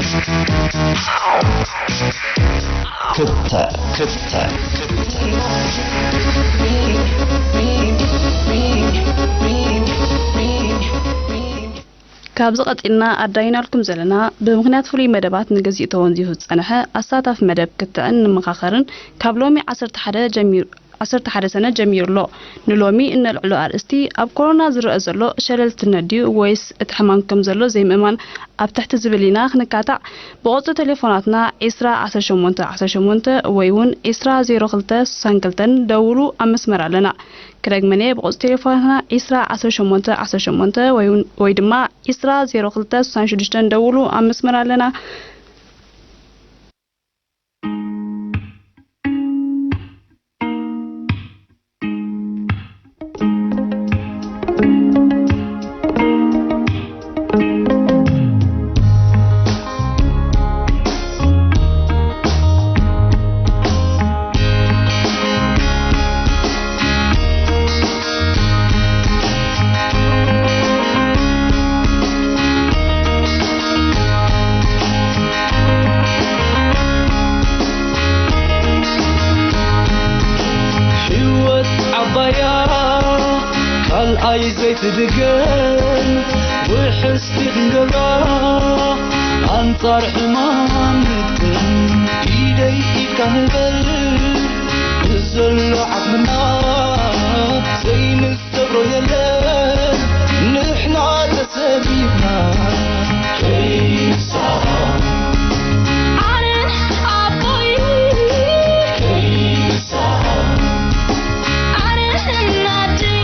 ክተ ክተ ክተ ካብዚ ቀጺልና ኣዳይናልኩም ዘለና፣ ብምኽንያት ፍሉይ መደባት ንግዚኡ ተወንዚፉ ዝጸንሐ ኣሳታፊ መደብ ክትዕን ንመኻኸርን፣ ካብ ሎሚ ዓሰርተ ሓደ ጀሚሩ፣ ዓሰርተ ሓደ ሰነ ጀሚሩ ኣሎ። ንሎሚ እነልዕሎ ኣርእስቲ፣ ኣብ ኮሮና ዝረአ ዘሎ ሸለልትነት ድዩ ወይስ እቲ ሕማም ከም ዘሎ ዘይምእማን ኣብ ትሕቲ ዝብል ኢና ክንካታዕ። ብቁጽሪ ቴሌፎናትና ዒስራ ዓሰርተ ሸሞንተ ዓሰርተ ሸሞንተ ወይ እውን ዒስራ ዜሮ ክልተ ስሳን ክልተን ደውሉ፣ ኣብ መስመር ኣለና። ክደግመን እየ፣ ብቁጽሪ ቴሌፎናትና ዒስራ ዓሰርተ ሸሞንተ ዓሰርተ ሸሞንተ ወይ እውን፣ ወይ ድማ ዒስራ ዜሮ ክልተ ስሳን ሽዱሽተን ደውሉ፣ ኣብ መስመር ኣለና። ሕይወት ዓባያ ካልኣይ ዘይትድገም ውሕስቲ ክንገብራ ኣንጻር ሕማም ንግጥም ኢደይ ኢድካ ንበል ብዘሎ ዓቕምና ዘይንሰብሮ የለን ንሕና ተሰቢርና ከይሳ ኣነን ኣቦይ ከይሳ ኣነን እናደይ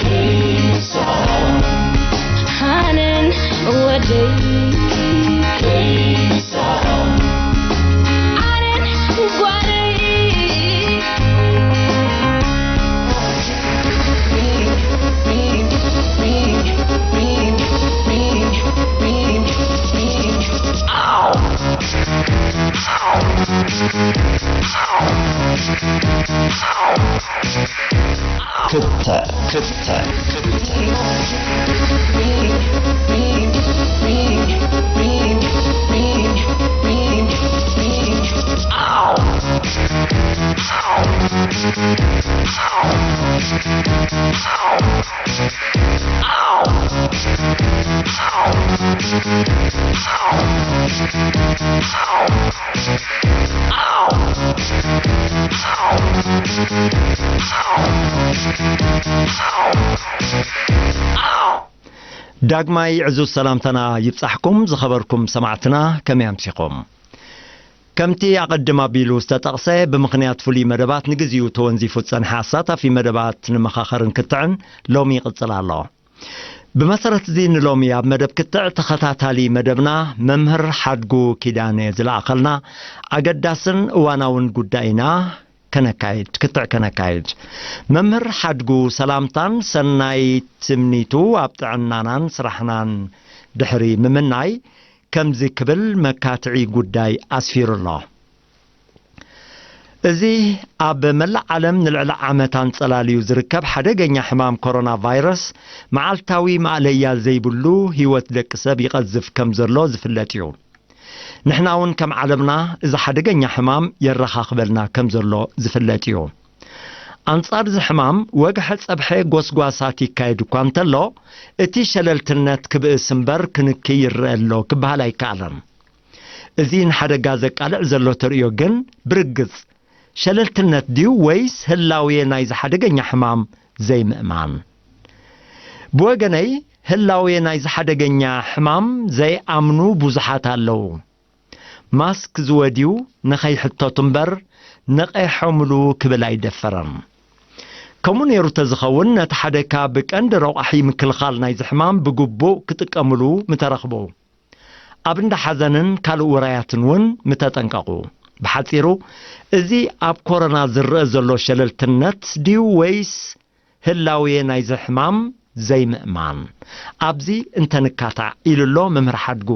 ከይሳ ኣነን ወደይ ከይሳ ኣነን ጓደይ ክተ ክተ ክተ ዳግማይ ዕዙዝ ሰላምታና ይብጻሕኩም ዝኸበርኩም ሰማዕትና፣ ከመይ ኣምሲኹም? ከምቲ ኣቐድም ኣቢሉ ዝተጠቕሰ፣ ብምኽንያት ፍሉይ መደባት ንግዚኡ ተወንዚፉ ዝጸንሐ ኣሳታፊ መደባት ንመኻኸርን ክትዕን ሎሚ ይቕጽል ኣሎ። ብመሰረት እዚ ንሎሚ ኣብ መደብ ክትዕ ተኸታታሊ መደብና መምህር ሓድጉ ኪዳነ ዝለኣኸልና ኣገዳስን እዋናውን ጉዳይና ከነካይድ፣ ክትዕ ከነካይድ። መምህር ሓድጉ ሰላምታን ሰናይ ትምኒቱ ኣብ ጥዕናናን ስራሕናን ድሕሪ ምምናይ ከምዚ ክብል መካትዒ ጉዳይ ኣስፊሩ ኣሎ። እዚ ኣብ መላእ ዓለም ንልዕሊ ዓመት ኣንጸላልዩ ዝርከብ ሓደገኛ ሕማም ኮሮና ቫይረስ መዓልታዊ ማእለያ ዘይብሉ ህይወት ደቂ ሰብ ይቐዝፍ ከም ዘሎ ዝፍለጥ እዩ። ንሕና እውን ከም ዓለምና እዚ ሓደገኛ ሕማም የረኻኽበልና ከም ዘሎ ዝፍለጥ እዩ። ኣንጻር እዚ ሕማም ወግሐ ጸብሐ ጎስጓሳት ይካየድ እኳ እንተሎ፣ እቲ ሸለልትነት ክብእስ እምበር ክንኪ ይረአ ኣሎ ክበሃል ኣይከኣለን። እዚ ንሓደጋ ዘቃልዕ ዘሎ ተርእዮ ግን ብርግጽ ሸለልትነት ድዩ ወይስ ህላዌ ናይዚ ሓደገኛ ሕማም ዘይምእማን? ብወገነይ ህላዌ ናይዚ ሓደገኛ ሕማም ዘይኣምኑ ብዙሓት ኣለዉ። ማስክ ዝወድዩ ንኸይሕተቱ እምበር ነቐሖምሉ ክብል ኣይደፈረን። ከምኡ ነይሩ ተዝኸውን ነቲ ሓደካ ብቀንዲ ረቋሒ ምክልኻል ናይዚ ሕማም ብግቡእ ክጥቀምሉ ምተረኽቡ። ኣብ እንዳ ሓዘንን ካልእ ውራያትን እውን ምተጠንቀቑ። ብሓጺሩ፣ እዚ ኣብ ኮሮና ዝረአ ዘሎ ሸለልትነት ድዩ ወይስ ህላዌ ናይዚ ሕማም ዘይምእማን? ኣብዚ እንተንካታዕ ኢሉ ኣሎ መምህር ሓድጉ።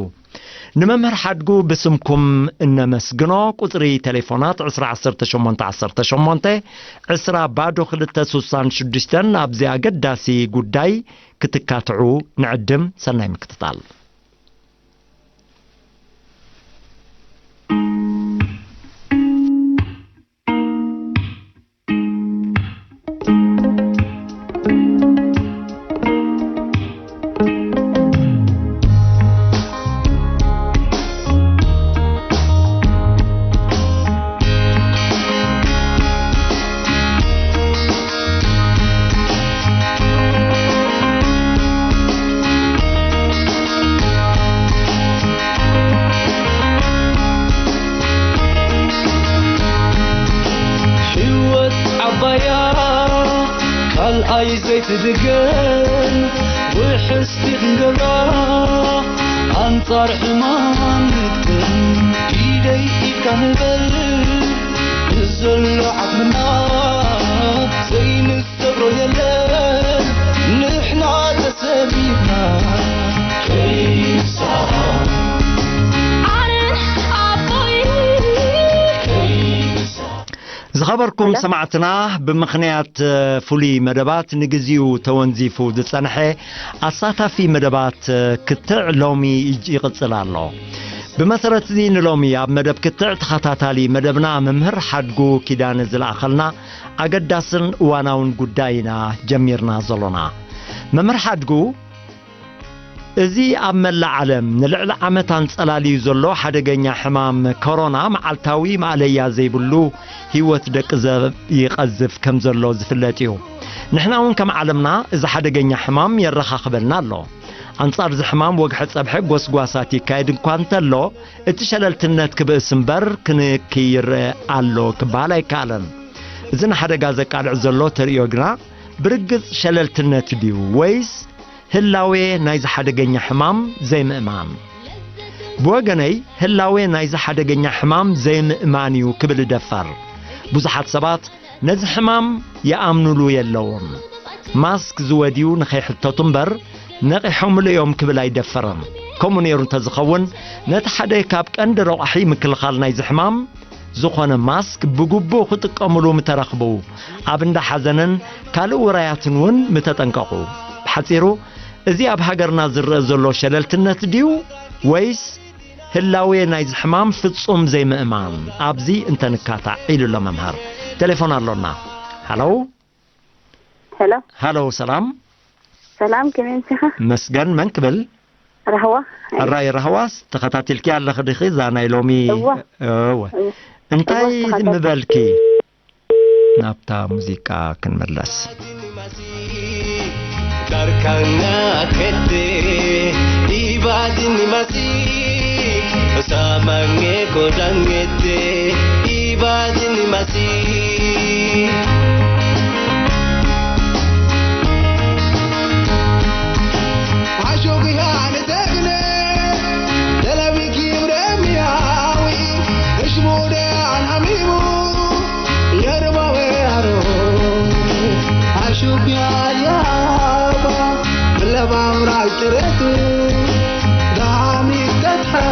ንመምህር ሓድጉ ብስምኩም እነመስግኖ። ቁጽሪ ቴሌፎናት ዕስራ ዓሰርተ ሸሞንተ ዓሰርተ ሸሞንተ፣ ዕስራ ባዶ ክልተ ስሳን ሽዱሽተን። ኣብዚ ኣገዳሲ ጉዳይ ክትካትዑ ንዕድም። ሰናይ ምክትታል። ኣይ ዘይትድገም ውሕስቲ ክንገብራ ኣንጻር ሕማም ንግጥም ኢደይ ኢድካ ንበል ብዘሎ ዓቕምና ዘይንሰብሮ የለን ንሕና ተሰቢርና ከይሳ ኣነ ኣቦይ ከይሳ ዝኸበርኩም ሰማዕትና፣ ብምኽንያት ፍሉይ መደባት ንግዚኡ ተወንዚፉ ዝጸንሐ ኣሳታፊ መደባት ክትዕ ሎሚ ይጅ-፣ ይቕጽል ኣሎ። ብመሰረት እዚ ንሎሚ ኣብ መደብ ክትዕ ተኸታታሊ መደብና መምህር ሓድጉ ኪዳነ ዝለኣኸልና ኣገዳስን እዋናውን ጉዳይ ኢና ጀሚርና ዘሎና። መምህር ሓድጉ፣ እዚ ኣብ መላእ ዓለም ንልዕሊ ዓመት ኣንጸላልዩ ዘሎ ሓደገኛ ሕማም ኮሮና መዓልታዊ ማእለያ ዘይብሉ ህይወት ደቂ ሰብ ይቐዝፍ ከም ዘሎ ዝፍለጥ እዩ። ንሕና እውን ከም ዓለምና እዚ ሓደገኛ ሕማም የረኻኽበልና ኣሎ። ኣንጻር እዚ ሕማም ወግሐ ጸብሐ ጎስጓሳት ይካየድ እንኳ እንተሎ፣ እቲ ሸለልትነት ክብእስ እምበር ክንክይ ይረአ ኣሎ ክበሃል ኣይከኣለን። እዚ ንሓደጋ ዘቃልዕ ዘሎ ተርእዮ ግና ብርግጽ ሸለልትነት ድዩ ወይስ ህላዌ ናይዚ ሓደገኛ ሕማም ዘይምእማን? ብወገነይ ህላዌ ናይዚ ሓደገኛ ሕማም ዘይምእማን እዩ ክብል እደፈር። ብዙሓት ሰባት ነዚ ሕማም ይኣምኑሉ የለውን። ማስክ ዝወድዩ ንኸይሕተቱ እምበር ነቒሖምሉ እዮም ክብል ኣይደፍርን። ከምኡ ነይሩ እንተዝኸውን ነቲ ሓደ ካብ ቀንዲ ረቋሒ ምክልኻል ናይዚ ሕማም ዝኾነ ማስክ ብግቡእ ክጥቀምሉ ምተረኽቡ፣ ኣብ እንዳ ሓዘንን ካልእ ውራያትን እውን ምተጠንቀቑ። ብሓጺሩ፣ እዚ ኣብ ሃገርና ዝረአ ዘሎ ሸለልትነት ድዩ ወይስ ህላዌ ናይዚ ሕማም ፍጹም ዘይምእማን? ኣብዚ እንተንካታዕ ኢሉ ኣሎ መምህር። ቴሌፎን ኣሎና። ሃሎ። ሄሎ። ሃሎ፣ ሰላም። ሰላም፣ ከመይ ኣምሲኻ? መስገን፣ መን ክብል? ራህዋ። ሕራይ ራህዋስ፣ ተኸታቲልኪ ኣለኺ ዲኺ እዛ ናይ ሎሚ? እወ። እወ። እወ። እንታይ እወ፣ ተኸታቲል- ምበልኪ? ናብታ ሙዚቃ ክንምለስ። Darkanga kete ibadini masi samange kodangete ibadini masi Ashoki hane tegne dalawi kibre miyawi ishmude anamimu yerbawe aro Ashukia yaba laba mrak teretu dami tatha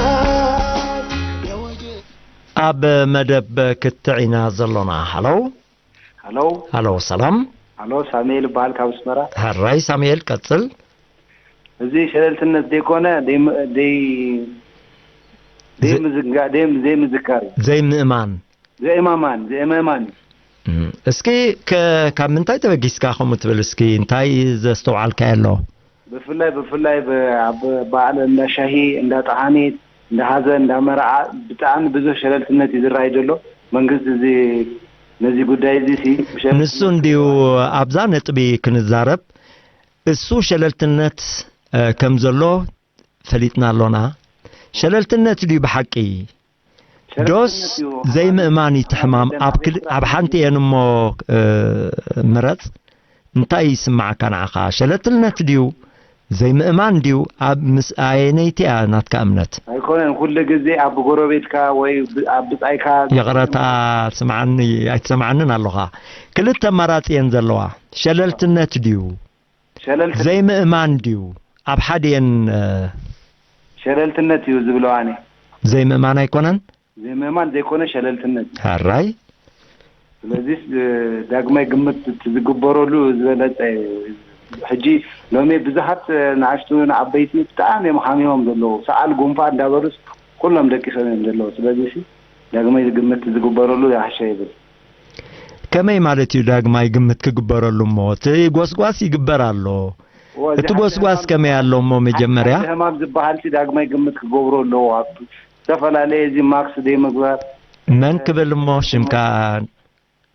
ኣብ መደብ ክትዕ ኢና ዘሎና። ሃሎ። ሃሎ። ሃሎ፣ ሰላም። ሃሎ፣ ሳሙኤል ይበሃል ካብ ኣስመራ። ሕራይ ሳሙኤል፣ ቀጽል። እዚ ሸለልትነት ዘይኮነ፣ ደይ-፣ ደይ-፣ ደይ-፣ ምዝጋ-፣ ደይ-፣ ዘይምዝካር እዩ። ዘይምእማን። ዘይማማን፣ ዘይምእማን እዩ። እም፣ እስኪ ከ-፣ ካብ ምንታይ ተበጊስካ ከምኡ ትብል? እስኪ እንታይ ዘስተውዓልካዮ ኣሎ? ብፍላይ፣ ብፍላይ ብ-፣ ኣብ በዓል እንዳ ሻሂ፣ እንዳ ጠሓኒት፣ እንዳ ሃዘን፣ እንዳ መርዓ ብጣዕሚ ብዙሕ ሸለልትነት እዩ ዝረኣይ ዘሎ። መንግስቲ እዚ፣ ነዚ ጉዳይ እዚ ሲ፣ ብሸ-፣ ንሱ እንድዩ ኣብዛ ነጥቢ ክንዛረብ፣ እሱ ሸለልትነት፣ እ፣ ከም ዘሎ ፈሊጥና ኣሎና። ሸለልትነት ድዩ ብሓቂ? ሸለልትነት ዶስ እዩ። ዘይምእማን እዩ እቲ ሕማም? ኣብ ክል-፣ ኣብ ሓንቲ እየን እሞ፣ እ፣ ምረጽ። እንታይ ይስምዓካ ንዓኻ? ሸለልትነት ድዩ? ዘይምእማን ድዩ? ኣብ ምስ ኣየነይቲ እያ ናትካ እምነት? ኣይኮነን፣ ኩሉ ግዜ ኣብ ጎረቤትካ ወይ ብ-፣ ኣብ ብጻይካ ይቕረታ፣ ስምዓኒ፣ ኣይትሰምዓንን ኣሎኻ። ክልተ ኣማራጺ እየን ዘለዋ። ሸለልትነት ድዩ? ሸለልትነት። ዘይምእማን ድዩ? ኣብ ሓዲኤን፣ እ፣ ሸለልትነት እዩ ዝብሎ ኣነ። ዘይምእማን ኣይኮነን? ዘይምእማን ዘይኮነ ሸለልትነት። ሕራይ። ስለዚስ፣ እ፣ ዳግማይ ግምት እቲ ዝግበረሉ ዝበለጸ እዩ። ሕጂ ሎሚ ብዙሓት፣ እ፣ ንኣሽቱ ንዓበይቲ ብጣዕሚ እዮም ሓሚሞም ዘለዉ። ሰዓል ጉንፋን እንዳበሉስ ኩሎም ደቂሶም እዮም ዘለዉ። ስለዚሲ ዳግማይ ግምት ዝግበረሉ ዝሓሸ ይብል። ከመይ ማለት እዩ ዳግማይ ግምት ክግበረሉ እሞ? እቲ ጎስጓስ ይግበር ኣሎ። እዎ፣ እቲ እዚ ጎስጓስ ሓንቲ ከመይ ኣሎ እሞ መጀመርያ? ሓንቲ ሕማም ዝበሃል ሲ ዳግማይ ግምት ክገብሮ ኣለዎ። ኣብ ዝተፈላለየ እዚ ማክስ ደይ ምግባር። መን ክብል እሞ ሽምካ?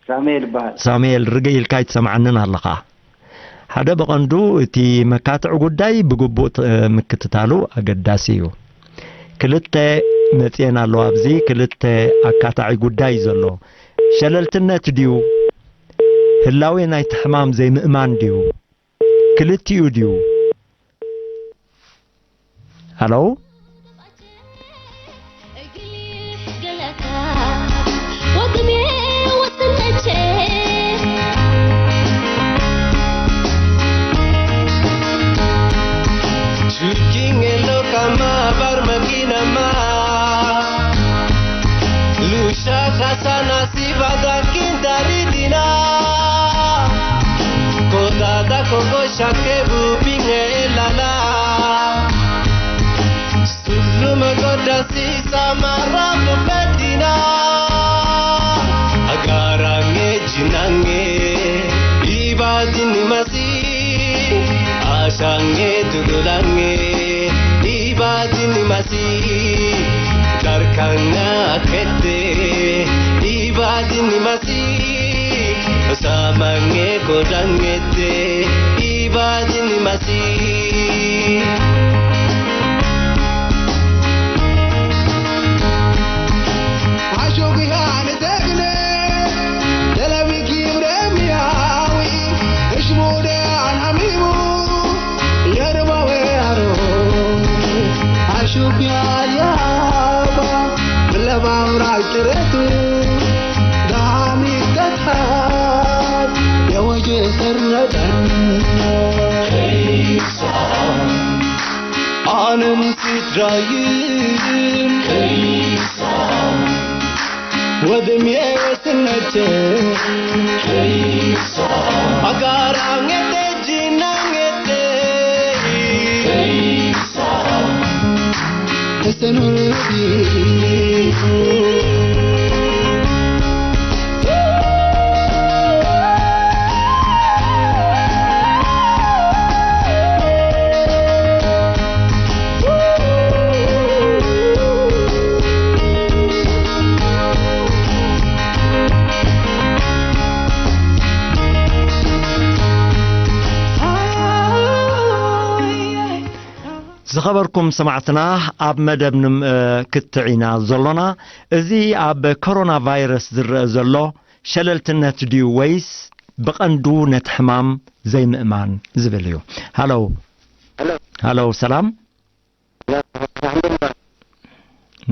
ሳሙኤል ይበሃል። ሳሙኤል፣ ርግእ ኢልካ ኣይትሰምዓንን ኣለኻ። ሓደ ብቐንዱ እቲ መካትዒ ጉዳይ ብግቡእ ት-፣ ምክትታሉ ኣገዳሲ እዩ። ክልተ መጽየን ኣለዋ ኣብዚ፣ ክልተ ኣካታዒ ጉዳይ እዩ ዘሎ። ሸለልትነት ድዩ? ህላዌ ናይቲ ሕማም ዘይምእማን ድዩ? ክልቲኡ ድዩ? ሃሎ? Chuking elo kama bar makina ma. Lusha kasana sivada kintaridina. Kodada kogo shakebu pinge elala. Sulu magoda sisa maramu bedina. Agarange jinange ibadini masi. Ashange tudulange ibadini masi. Darkanga kete ibadini masi. Samange kodangete ibadini masi. Ashoki hane tegne, dalawi kimre miyawi, ishmude anamimu, yerbawe aro. Ashoki aliyaba, blabam rajteretu, dami tatat, yawaje ternadan. Anem sitrayim. Wadem yesnete. Agarangete jinangete. Tesenul. ዝኸበርኩም ሰማዕትና፣ ኣብ መደብ ንም-፣ እ፣ ክትዕ ኢና ዘሎና። እዚ ኣብ ኮሮና ቫይረስ ዝረአ ዘሎ ሸለልትነት ድዩ ወይስ ብቐንዱ ነቲ ሕማም ዘይምእማን ዝብል እዩ። ሃሎ። ሃሎ። ሃሎ፣ ሰላም።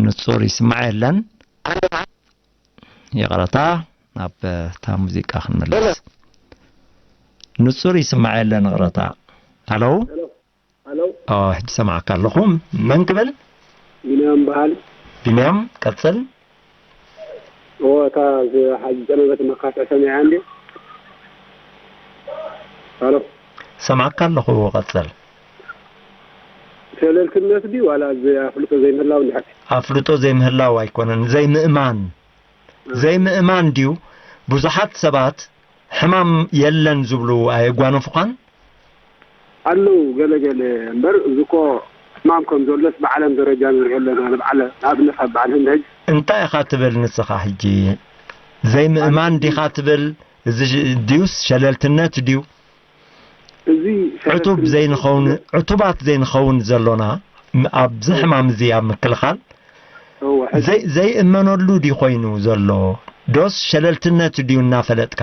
ንጹር ይስማዕ የለን። ይቕረታ፣ ናብ እታ ሙዚቃ ክንምለስ። ንጹር ይስማዕ የለን፣ ይቕረታ። ሃሎ። ሃሎ። ኦ፣ ሕጂ ሰማዕካ ኣለኹ። መን ክብል? ቢንያም በሃል። ቢንያም፣ ቀጽል። እዎ፣ እታ ዝ-፣ ሓ-፣ ዝጸለመት መካትዕ ሰሚዐ እንድዩ። ሃሎ። ሰማዕካ ኣለኹ፣ ቀጽል። ሸለልትነት ድዩ ዋላ እዚ ኣፍልጦ ዘይምህላው እንድሕር? ኣፍልጦ ዘይምህላው ኣይኮነን፣ ዘይምእማን። እ። ዘይምእማን ድዩ? ብዙሓት ሰባት ሕማም የለን ዝብሉ ኣየጓነፉኻን? ኣለዉ ገለ ገለ እምበር፣ እዚ እኮ ሕማም ከም ዘሎስ ብዓለም ደረጃ ንሪኦ ኣለና። ንብዓለ-፣ ንኣብነት ኣብ በዓል ህንዲ ሕጂ። እንታይ ኢኻ ትብል ንስኻ ሕጂ? ዘይምእማን ዲኻ ትብል? እዚ ሽ-፣ ድዩስ ሸለልትነት ድዩ? እዚ ዕቱብ ሸለልትነት ዘይንኸውን፣ ዕቱባት ዘይንኸውን ዘሎና ም-፣ ኣብዚ ሕማም እዚ ኣብ ምክልኻል እወ፣ ሕጂ ዘይ-፣ ዘይእመነሉ ድዩ ኮይኑ ዘሎ? ዶስ ሸለልትነት ድዩ እናፈለጥካ?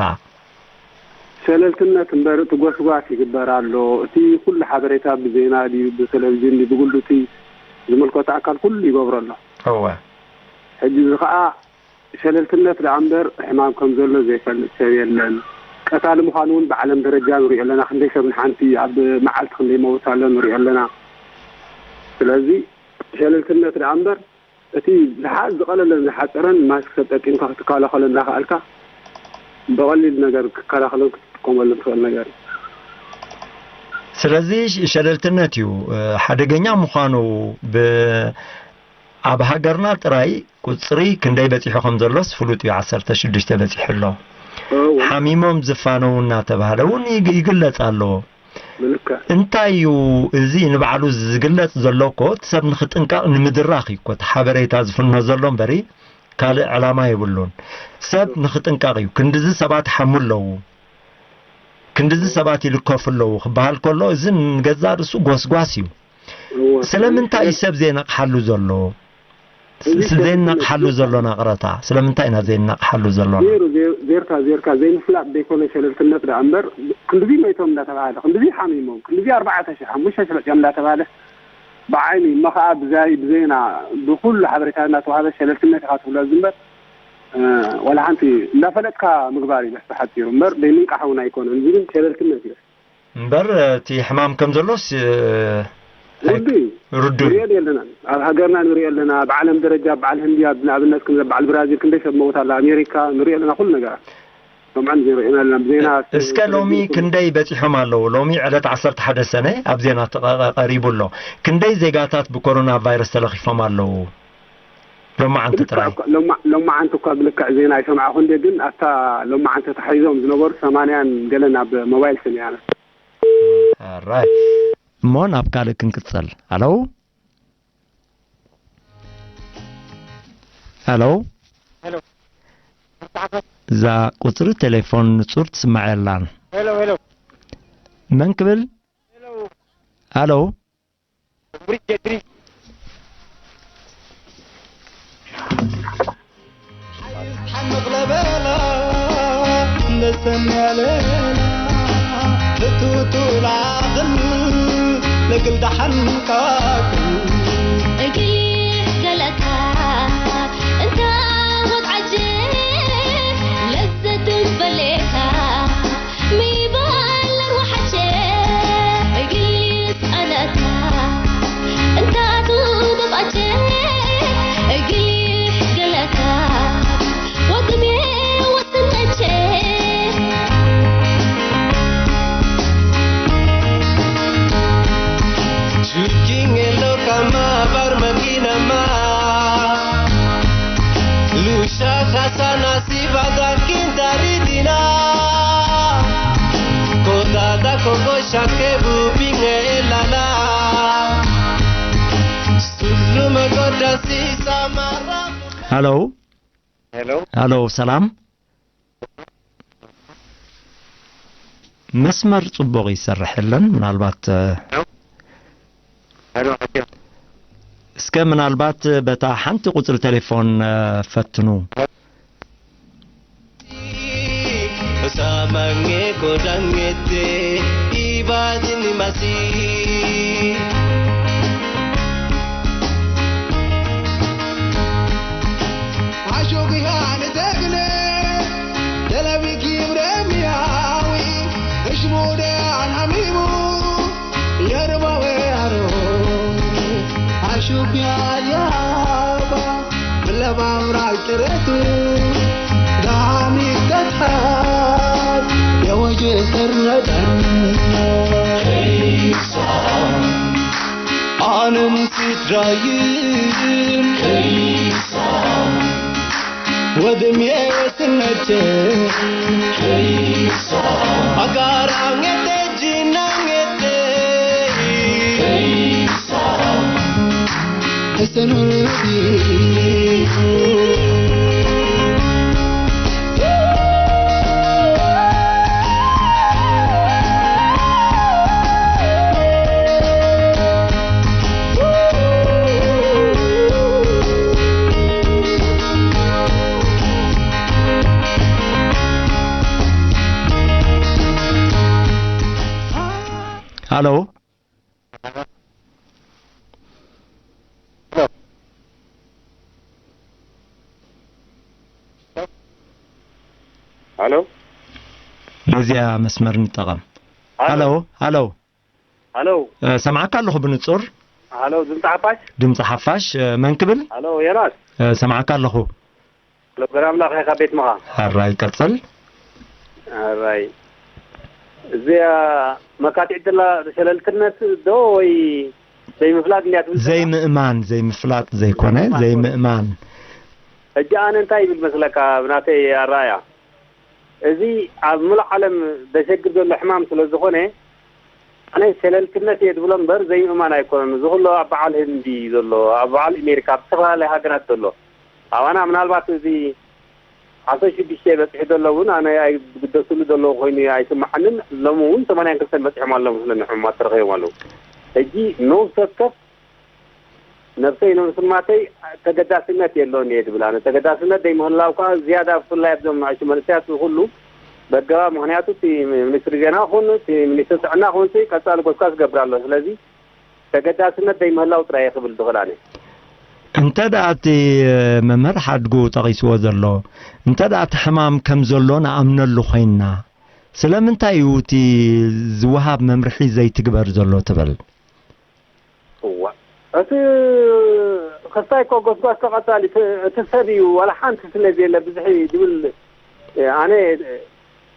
ሸለልትነት እምበር፣ እቲ ጎስጓስ ይግበር ኣሎ። እቲ ኩሉ ሓበሬታ ብዜና ድዩ፣ ብቴሌቪዥን ድዩ፣ ብግሉ እቲ ዝምልከቶ ኣካል ኩሉ ይገብሮ ኣሎ። እወ። ሕጂ እዚ ኸኣ ሸለልትነት ደኣ እምበር፣ ሕማም ከም ዘሎ ዘይፈልጥ ሰብ የለን። ቀታሊ ምዃኑ እውን ብዓለም ደረጃ ንሪኦ ኣለና። ክንደይ ሰብ ንሓንቲ ኣብ መዓልቲ ክንደይ መውት ኣሎ ንሪኦ ኣለና። ስለዚ ሸለልትነት ደኣ እምበር፣ እቲ ዝሓ-፣ ዝቐለለን ዝሓጸረን ማስክ ተጠቂምካ ክትከላኸሎ እንዳኸኣልካ፣ ብቐሊል ነገር ክትከላኸሎን ክትጥቀመሉን ትኽእል ነገር እዩ። ስለዚ ሸ-፣ ሸለልትነት እዩ፣ እ፣ ሓደገኛ ምዃኑ ብ-፣ ኣብ ሃገርና ጥራይ ቁጽሪ ክንደይ በጺሑ ከም ዘሎስ ፍሉጥ እዩ፣ ዓሰርተ ሽዱሽተ በጺሑ ኣሎ። እወ። ሓሚሞም ዝፋነዉ እናተባህለ እውን ይግ-፣ ይግለጽ ኣሎ። ብልክዕ። እንታይ እዩ እዚ ንባዕሉ ዝግለጽ ዘሎ እኮ፣ እቲ ሰብ ንኽጥንቀቕ ንምድራኽ እዩ እኮ፣ እቲ ሓበሬታ ዝፍኖ ዘሎ እምበሪ፣ ካልእ ዕላማ የብሉን። ሰብ ንኽጥንቀቕ እዩ። ክንድዚ ሰባት ይሓሙ ኣለዉ፣ ክንድዚ ሰባት ይልከፉ ኣለዉ ክበሃል ከሎ፣ እዚ ንገዛእ ርእሱ ጎስጓስ እዩ። እወ። ስለምንታይ እዩ ሰብ ዘይነቕሓሉ ዘሎ? እዚ ስ-፣ ስ-፣ ዘይነቕሓሉ ሸለልትነት ዘሎና ቅረታ፣ ስለምንታይ ኢና ዘይነቕሓሉ ዘሎና? ዜሮ፣ ዜ-፣ ዜርካ፣ ዜርካ ዘይምፍላጥ ዘይኮነ ሸለልትነት ደኣ እምበር፣ ክንድዚ መይቶም እንዳተባሃለ፣ ክንድዚ ሓሚሞም፣ ክንድዚ ኣርባዕተ ሺሕ፣ ሓሙሽተ ሺሕ መጺኦም እንዳተባሃለ፣ ብዓይኒ እሞ ኸኣ ብዛይ-፣ ብዜና፣ ብኹሉ ሓበሬታ እንዳተዋህበ ሸለልትነት ኢኻ ትብሎ እዚ እምበር፣ እ፣ ዋላ ሓንቲ እንዳፈለጥካ ምግባር እዩ ብሕሓፂሩ እምበር፣ ዘይምንቃሕ እውን ኣይኮነን። እዚ ግን ሸለልትነት እዩ። እምበር፣ እቲ ሕማም ከም ዘሎስ፣ እ፣ ታይ-፣ ርዱእ እዩ። ርዱእ እዩ። ንሪኦ ኣለና። ኣብ ሃገርና ንሪኦ ኣለና። ብዓለም ደረጃ፣ በዓል ህንዲ፣ ኣብ ንኣብነት፣ ከም በዓል ብራዚል ክንደይ ሰብ መውት ኣላ። ኣሜሪካ ንሪኦ ኣለና፣ ኩሉ ነገራት። ሰምዖን ንሪኦ ኣለና። ብዜና እ-፣ እስከ ሎሚ ክንደይ በጺሖም ኣለዉ? ሎሚ ዕለት ዓሰርተ ሓደ ሰነ ኣብ ዜና ተቐ-፣ ቀሪቡ ኣሎ። ክንደይ ዜጋታት ብኮሮና ቫይረስ ተለኺፎም ኣለዉ? ሎማዓንቲ ብልክዕ ጥራይ። እኳ፣ ሎማ-፣ ሎማዓንቲ እኳ ብልክዕ ዜና ኣይሰማዕኹን ድየ፣ ግን ኣብታ ሎማዓንቲ ተታሒዞም ዝነበሩ ሰማንያን ገለን ኣብ ሞባይል ስሚዐ ኣነ። ኣራይ። እሞ ናብ ካልእ ክንቅጸል። ሃሎ? ሃሎ? ሄሎ። እዛ ቁጽሪ ቴሌፎን ንጹር ትስማዕ የላን። ሄሎ፣ ሄሎ። መን ክብል? ሄሎ። ሃሎ? ብሪክ ጀድሪ። ሓይስ ሓምቕ ለበላ እንደሰን ያለና ብቱቱ ላኽል ለግል ደሓን ካክል እግል ገለካ እንታ ወጥዓጀ ለዘትን በሌካ ሃሎ። ሄሎ። ሃሎ፣ ሰላም። መስመር ጽቡቕ ይሰርሕ የለን። ምናልባት፣ እ፣ ሄሎ። ሄሎ፣ ሕጂ። እስከ ምናልባት በታ ሓንቲ ቁጽሪ ቴሌፎን፣ እ፣ ፈትኑ። Samangeko dangete ibadini masi. Ashoki hane tegne delabi kibre miawi ishmude anamimu yerbawe aro ashuki ayaba ለባምራል ጥረቱ ዳሚት ተትሓት የወጀ ሰርነጠን ከይሳ ኣንም ስድራይን ከይሳ ወድሜ ስነቸ ከይሳ ኣጋራኘተ ጅናኘተ ከይሳ ሃሎ። ሃሎ። በዚኣ መስመር ንጠቐም። ሃሎ። ሃሎ፣ ሃሎ። ሃሎ። እ፣ ሰምዓካ ኣለኹ ብንጹር። ሃሎ፣ ድምፂ ሓፋሽ? ድምፂ ሓፋሽ፣ እ፣ መን ክብል? ሃሎ፣ ዮናስ። እ፣ ሰምዓካ ኣለኹ። ሎገር ኣምላኽ ኢኻ ቤት ምኻ። ሕራይ ቀጽል። ሕራይ። እዚኣ መካትዒት ዘላ ሸለልትነት ዶ ወይ ዘይምፍላጥ እንድያ ትብል ዘላ? ዘይምእማን፣ ዘይምፍላጥ ዘይኮነ፣ ዘይምእማን። ዘይምእማን። ሕጂ ኣነ እንታይ ይብል መስለካ፣ ብናተይ ኣረኣያ፣ እዚ ኣብ ምሉእ ዓለም ዘሸግር ዘሎ ሕማም ስለ ዝኾነ፣ ኣነ ሸለልትነት እየ ዝብሎ እምበር ዘይምእማን ኣይኮነን። እዚ ኩሉ ኣብ በዓል ህንዲ ዘሎ፣ ኣብ በዓል ኣሜሪካ፣ ኣብ ዝተፈላለያ ሃገራት ዘሎ፣ ኣባና ምናልባት እዚ ዓሰርተ ሽዱሽተ በፂሑ ዘሎ እውን ኣነ ኣይግደስሉ ዘለዉ ኮይኑ ኣይስምዓንን። ሎሚ እውን ሰማንያን ክልተን በፂሖም ኣለዉ መስለኒ ሕሙማት ተረኺቦም ኣለዉ። ሕጂ ነፍሲ ወከፍ ነብሰይ ነብስማተይ ተገዳስነት የለውን እየ ዝብል። ኣነ ተገዳስነት ዘይምህላው ከዓ ዝያዳ ብፍላይ ኣብዞም ንኣሽቱ መንእሰያት ንኩሉ በገባ። ምክንያቱ እቲ ሚኒስትሪ ዜና ኹን እቲ ሚኒስትሪ ጥዕና ኹን ቀጻሊ ጎስጓስ ገብር ኣሎ። ስለዚ ተገዳስነት ዘይምህላው ጥራይ እየ ክብል ዝኽእል ኣነ። እንተ ደኣ እቲ መምህር ሓድጉ ጠቒስዎ ዘሎ፣ እንተ ደኣ እቲ ሕማም ከም ዘሎ ንኣምነሉ ኮይንና፣ ስለምንታይ እዩ እቲ ዝወሃብ መምርሒ ዘይትግበር ዘሎ ትብል? እዋ እቲ ክስታይ እኮ ጎስጓስ ተቐጻሊ እቲ ሰብ እዩ፣ ዋላ ሓንቲ ስለ ዘየለ ብዝሒ ዝብል ኣነ።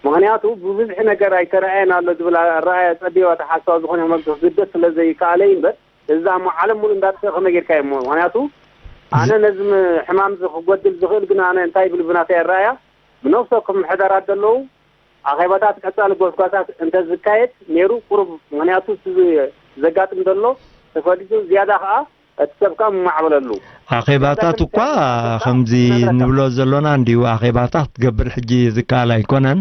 ምክንያቱ ብብዝሒ ነገር ኣይተረኣየን ኣሎ ዝብል ኣረኣያ ጸቢባ ተሓሳብ ዝኾነ መግለጽ ዝደስ ስለ ዘይከኣለ እዩ እምበር፣ እዛ እሞ ዓለም ሙሉ እንዳጥፈ ከመይ ጌርካ እሞ? ምክንያቱ ኣነ ነዚ ም- ሕማም እዚ ክጎድል ዝኽእል ግን ኣነ እንታይ ይብል ብናተይ ኣረኣያ ብነፍሲ ወከፍ ምሕደራት ዘለዉ ኣኼባታት ቀጻሊ ጎስጓሳት እንተዝካየድ ነይሩ ቁሩብ። ምክንያቱ እቲ ዘጋጥም ዘሎ ተፈሊጡ ዝያዳ ከዓ እቲ ሰብ ከዓ ምማዕበለሉ። ኣኼባታት እኳ ከምዚ ንብሎ ዘሎና እንዲዩ ኣኼባታት ክትገብር ሕጂ ዝከኣል ኣይኮነን።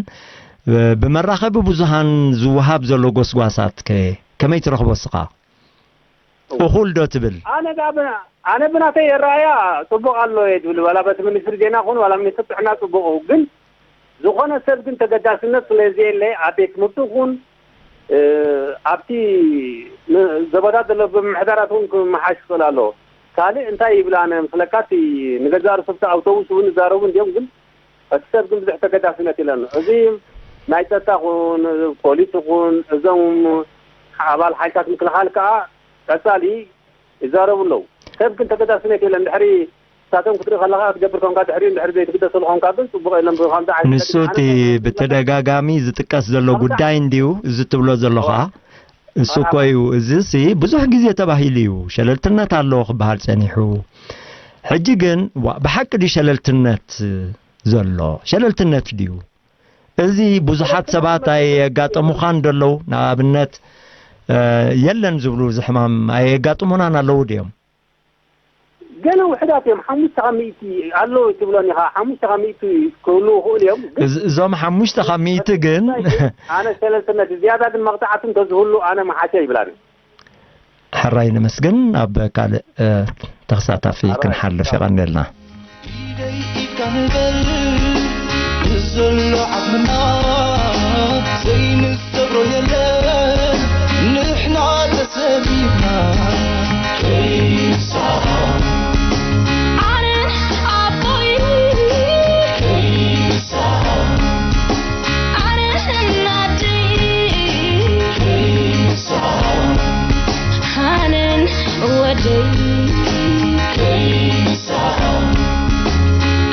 ብመራኸቢ ብዙሃን ዝወሃብ ዘሎ ጎስጓሳት ከ ከመይ ትረኽቦ ስኻ? እኹል ዶ ትብል? ኣነ ዳ ብ- ኣነ ብናተይ ኣረኣያ ጽቡቕ ኣሎ እየ ዝብል። ዋላ በቲ ሚኒስትሪ ዜና ኹን ዋላ ሚኒስትሪ ጥዕና ጽቡቕ እዩ። ግን ዝኾነ ሰብ ግን ተገዳስነት ስለ ዘየለ ኣብ ቤት ትምህርቲ ኹን ኣብቲ ዘበታት ዘሎ ብምሕዳራት እውን ክመሓሽ ክኽእል ኣለዎ። ካልእ እንታይ ይብል ኣነ ምስለካ እቲ ንገዛእ ርእሱ ኣብቲ ኣውቶቡስ እውን ይዛረቡ እንዲዮም፣ ግን እቲ ሰብ ግን ብዙሕ ተገዳስነት የለን። እዚ ናይ ጸጥታ ኹን ፖሊስ ኹን እዞም ኣባል ሓይልታት ምክልኻል ከኣ ቀጻሊ ይዛረቡ ኣለዉ። ሰብ ግን ተገዳስነት የለን። ድሕሪ ንሳቶም ክትርኢ ከለኻ ክትገብር ኮንካ ድሕሪኡ እንድሕር ዘይትግደሰሉ ኮንካ ግን ጽቡቕ የለን። ብኸምዚ ዓይነት ንሱ እቲ ብተደጋጋሚ ዝጥቀስ ዘሎ ጉዳይ እንድዩ እዚ ትብሎ ዘለኻ። እሱ እኮ እዩ። እዚሲ ብዙሕ ግዜ ተባሂሉ እዩ። ሸለልትነት ኣለዎ ክበሃል ጸኒሑ። ሕጂ ግን ዋ ብሓቂ ድዩ ሸለልትነት ዘሎ? ሸለልትነት ድዩ? እዚ ብዙሓት ሰባት ኣየጋጠሙኻን ዶ ኣለዉ? ንኣብነት የለን ዝብሉ እዚ ሕማም ኣየጋጥሙናን ኣለዉ ድዮም? ገለ ውሕዳት እዮም። ሓሙሽተ ካብ ሚእቲ ኣለዉ ትብሎኒ ኢኻ። ሓሙሽተ ካብ ሚእቲ ክህልዉ ይኽእሉ እዮም። ግን እዚ- እዞም ሓሙሽተ ካብ ሚእቲ ግን ኣነ ሸለልትነት ዝያዳ ግን መቕጻዕቲ እንተዝህሉ ኣነ መሓሸ ይብላኒ። ሕራይ ነመስግን። ኣብ ካልእ እ፣ ተኸሳታፊ ሕራይ። ክንሓልፍ የቐንየልና። ኢደይ ኢድካ ንበል ብዘሎ ዓቕምና ዘይንሰብሮ የለን ንሕና ተሰቢና ከይሳ ኣነ ኣቦይ ከይሳ ኣነ እናደይ ከይሳ ኣነን ወደይ ከይሳ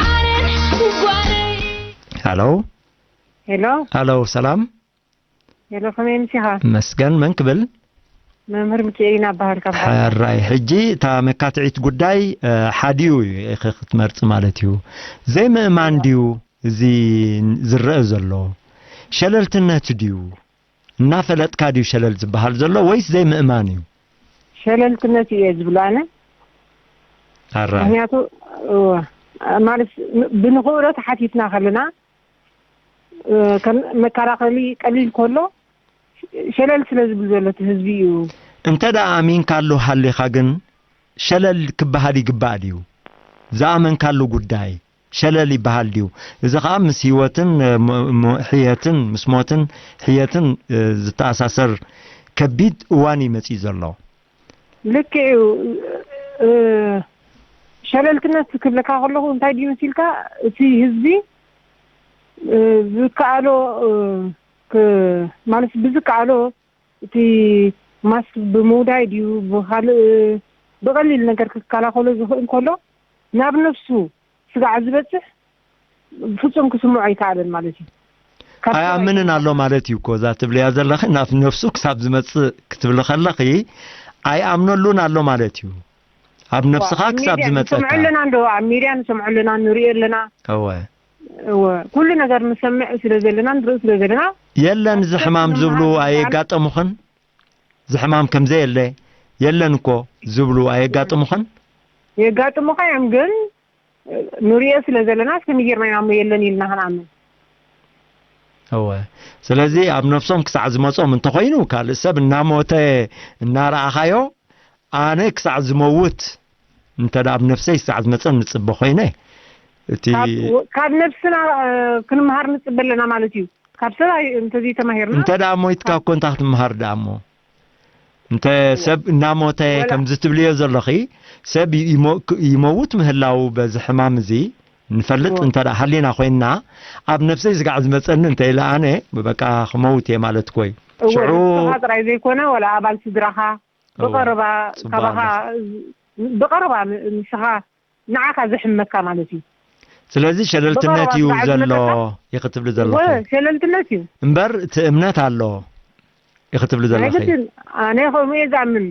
ኣነን ጓለይ። ሃሎ ሄሎ ሃሎ፣ ሰላም። ሄሎ፣ ከመይ ኣምሲኻ? መስገን፣ መን ክብል? መምህር ሚኪኤል ኢና እበሃል ካብ ሓራ። ሕራይ፣ ሕጂ እታ መካትዒት ጉዳይ፣ እ፣ ሓዲኡ እዩ ኢኺ ክትመርጺ ማለት እዩ። ዘይምእማን ድዩ እዚ ዝረአ ዘሎ? ሸለልትነት ድዩ? እናፈለጥካ ድዩ ሸለል ዝበሃል ዘሎ ወይስ ዘይምእማን እዩ? ሸለልትነት እየ ዝብሎ ኣነ። ኣራይ። ምኽንያቱ፣ እወ፣ ማለት ብንኽእሎ ተሓቲትና ከለና፣ እ፣ ከም መከላኸሊ ቀሊል ከሎ፣ ሸለል ስለ ዝብል ዘሎ እቲ ህዝቢ እዩ። እንተ ደኣ ኣሚንካሉ ሃሊኻ ግን፣ ሸለል ክበሃል ይግባእ ድዩ? ዝኣመንካሉ ጉዳይ፣ ሸለል ይበሃል ድዩ? እዚ ኸኣ ምስ ህይወትን፣ እ፣ ሞ-፣ ሞ-፣ ሕየትን፣ ምስ ሞትን ሕየትን፣ እ፣ ዝተኣሳሰር ከቢድ እዋን እዩ መጺኡ ዘሎ። ልክዕ እዩ። እ፣ ሸለልትነት ክብለካ ከለኹ እንታይ ድዩ መሲልካ፣ እቲ ህዝቢ፣ እ፣ ዝከኣሎ፣ እ፣ ክ-፣ ማለት ብዝከኣሎ እቲ ማስክ ብምውዳይ ድዩ ብኻልእ ብቐሊል ነገር ክከላኸሎ ዝኽእል ከሎ፣ ናብ ነፍሱ ስጋዕ ዝበጽሕ ፍጹም ክስምዖ ኣይከኣለን ማለት እዩ። ካብ ሰብ ኣይኣምንን ኣሎ ማለት እዩ እኮ። እዛ ትብልያ ዘለኺ ናብ ነፍሱ ክሳብ ዝመጽእ ክትብሊ ከለኺ ኣይኣምነሉን ኣሎ ማለት እዩ። ኣብ ነፍስኻ ኣብ ክሳብ ሚድያ ዝመጸካ። ንሰምዖ ኣለና እንዶ፣ ኣብ ሚድያ ንሰምዖ ኣለና፣ ንሪኦ ኣለና። እወ። እወ፣ ኩሉ ነገር ንሰምዕ ስለ ዘለና፣ ንርኢ ስለ ዘለና። የለን እዚ ሕማም ዝብሉ ኣየጋጠሙኽን? እዚ ሕማም ከም ዘየለ የለን እኮ ዝብሉ ኣየጋጥሙኽን? የጋጥሙኻ እዮም፣ ግን ንሪኦ ስለ ዘለና፣ እስከ ንጌርና ኢና እሞ የለን ኢልና ክንኣምን። እወ። ስለዚ ኣብ ነፍሶም ክሳዕ ዝመጾም እንተኾይኑ፣ ካልእ ሰብ እናሞተ እናረኣኻዮ፣ ኣነ ክሳዕ ዝመውት እንተ ደኣ ኣብ ነፍሰይ ስጋዕ ዝመጸን ንጽበ ኮይነ፣ እቲ ካብ፣ ካብ ነብስና፣ እ፣ ክንምሃር ንጽበ ኣለና ማለት እዩ። ካብ ሰብ ኣይ-፣ እንተዘይተማሂርና እንተ ደኣ ሞይትካ ካብ እኮ እንታይ ክትምሃር ደኣ እሞ? እንተ እወ። ሰብ እናሞተ ወላ ከምዚ ትብልዮ ዘለኺ፣ ሰብ ይሞ-፣ ይመውት ምህላው በዚ ሕማም እዚ ንፈልጥ እወ። እንተ ደኣ ሃሊና ኮይንና፣ ኣብ ነፍሰይ ስጋዕ ዝመጸኒ እንተ ኢለ ኣነ፣ በቃ ክመውት እየ ማለት እኮ እዩ። እወ፣ ሽዑ ንስኻ ጥራይ ዘይኮነ፣ ወላ ኣባል ስድራኻ፣ እወ። ብቐረባ ጽቡቕ ካባኻ፣ ኣሎ። ብቐረባ ን-፣ ንስኻ ንዓኻ ዘሕመካ ማለት እዩ። ስለዚ ሸለልትነት ብቐረባ እዩ ስጋዕ ዘሎ ዝመጸካ ኢኺ ትብሊ ዘለኺ። እወ፣ ሸለልትነት እዩ። እምበር እቲ እምነት ኣሎ ኢኺ ትብሊ ናይ ዘለኺ። ግድን፣ ኣነ ከምኡ እየ ዝኣምን።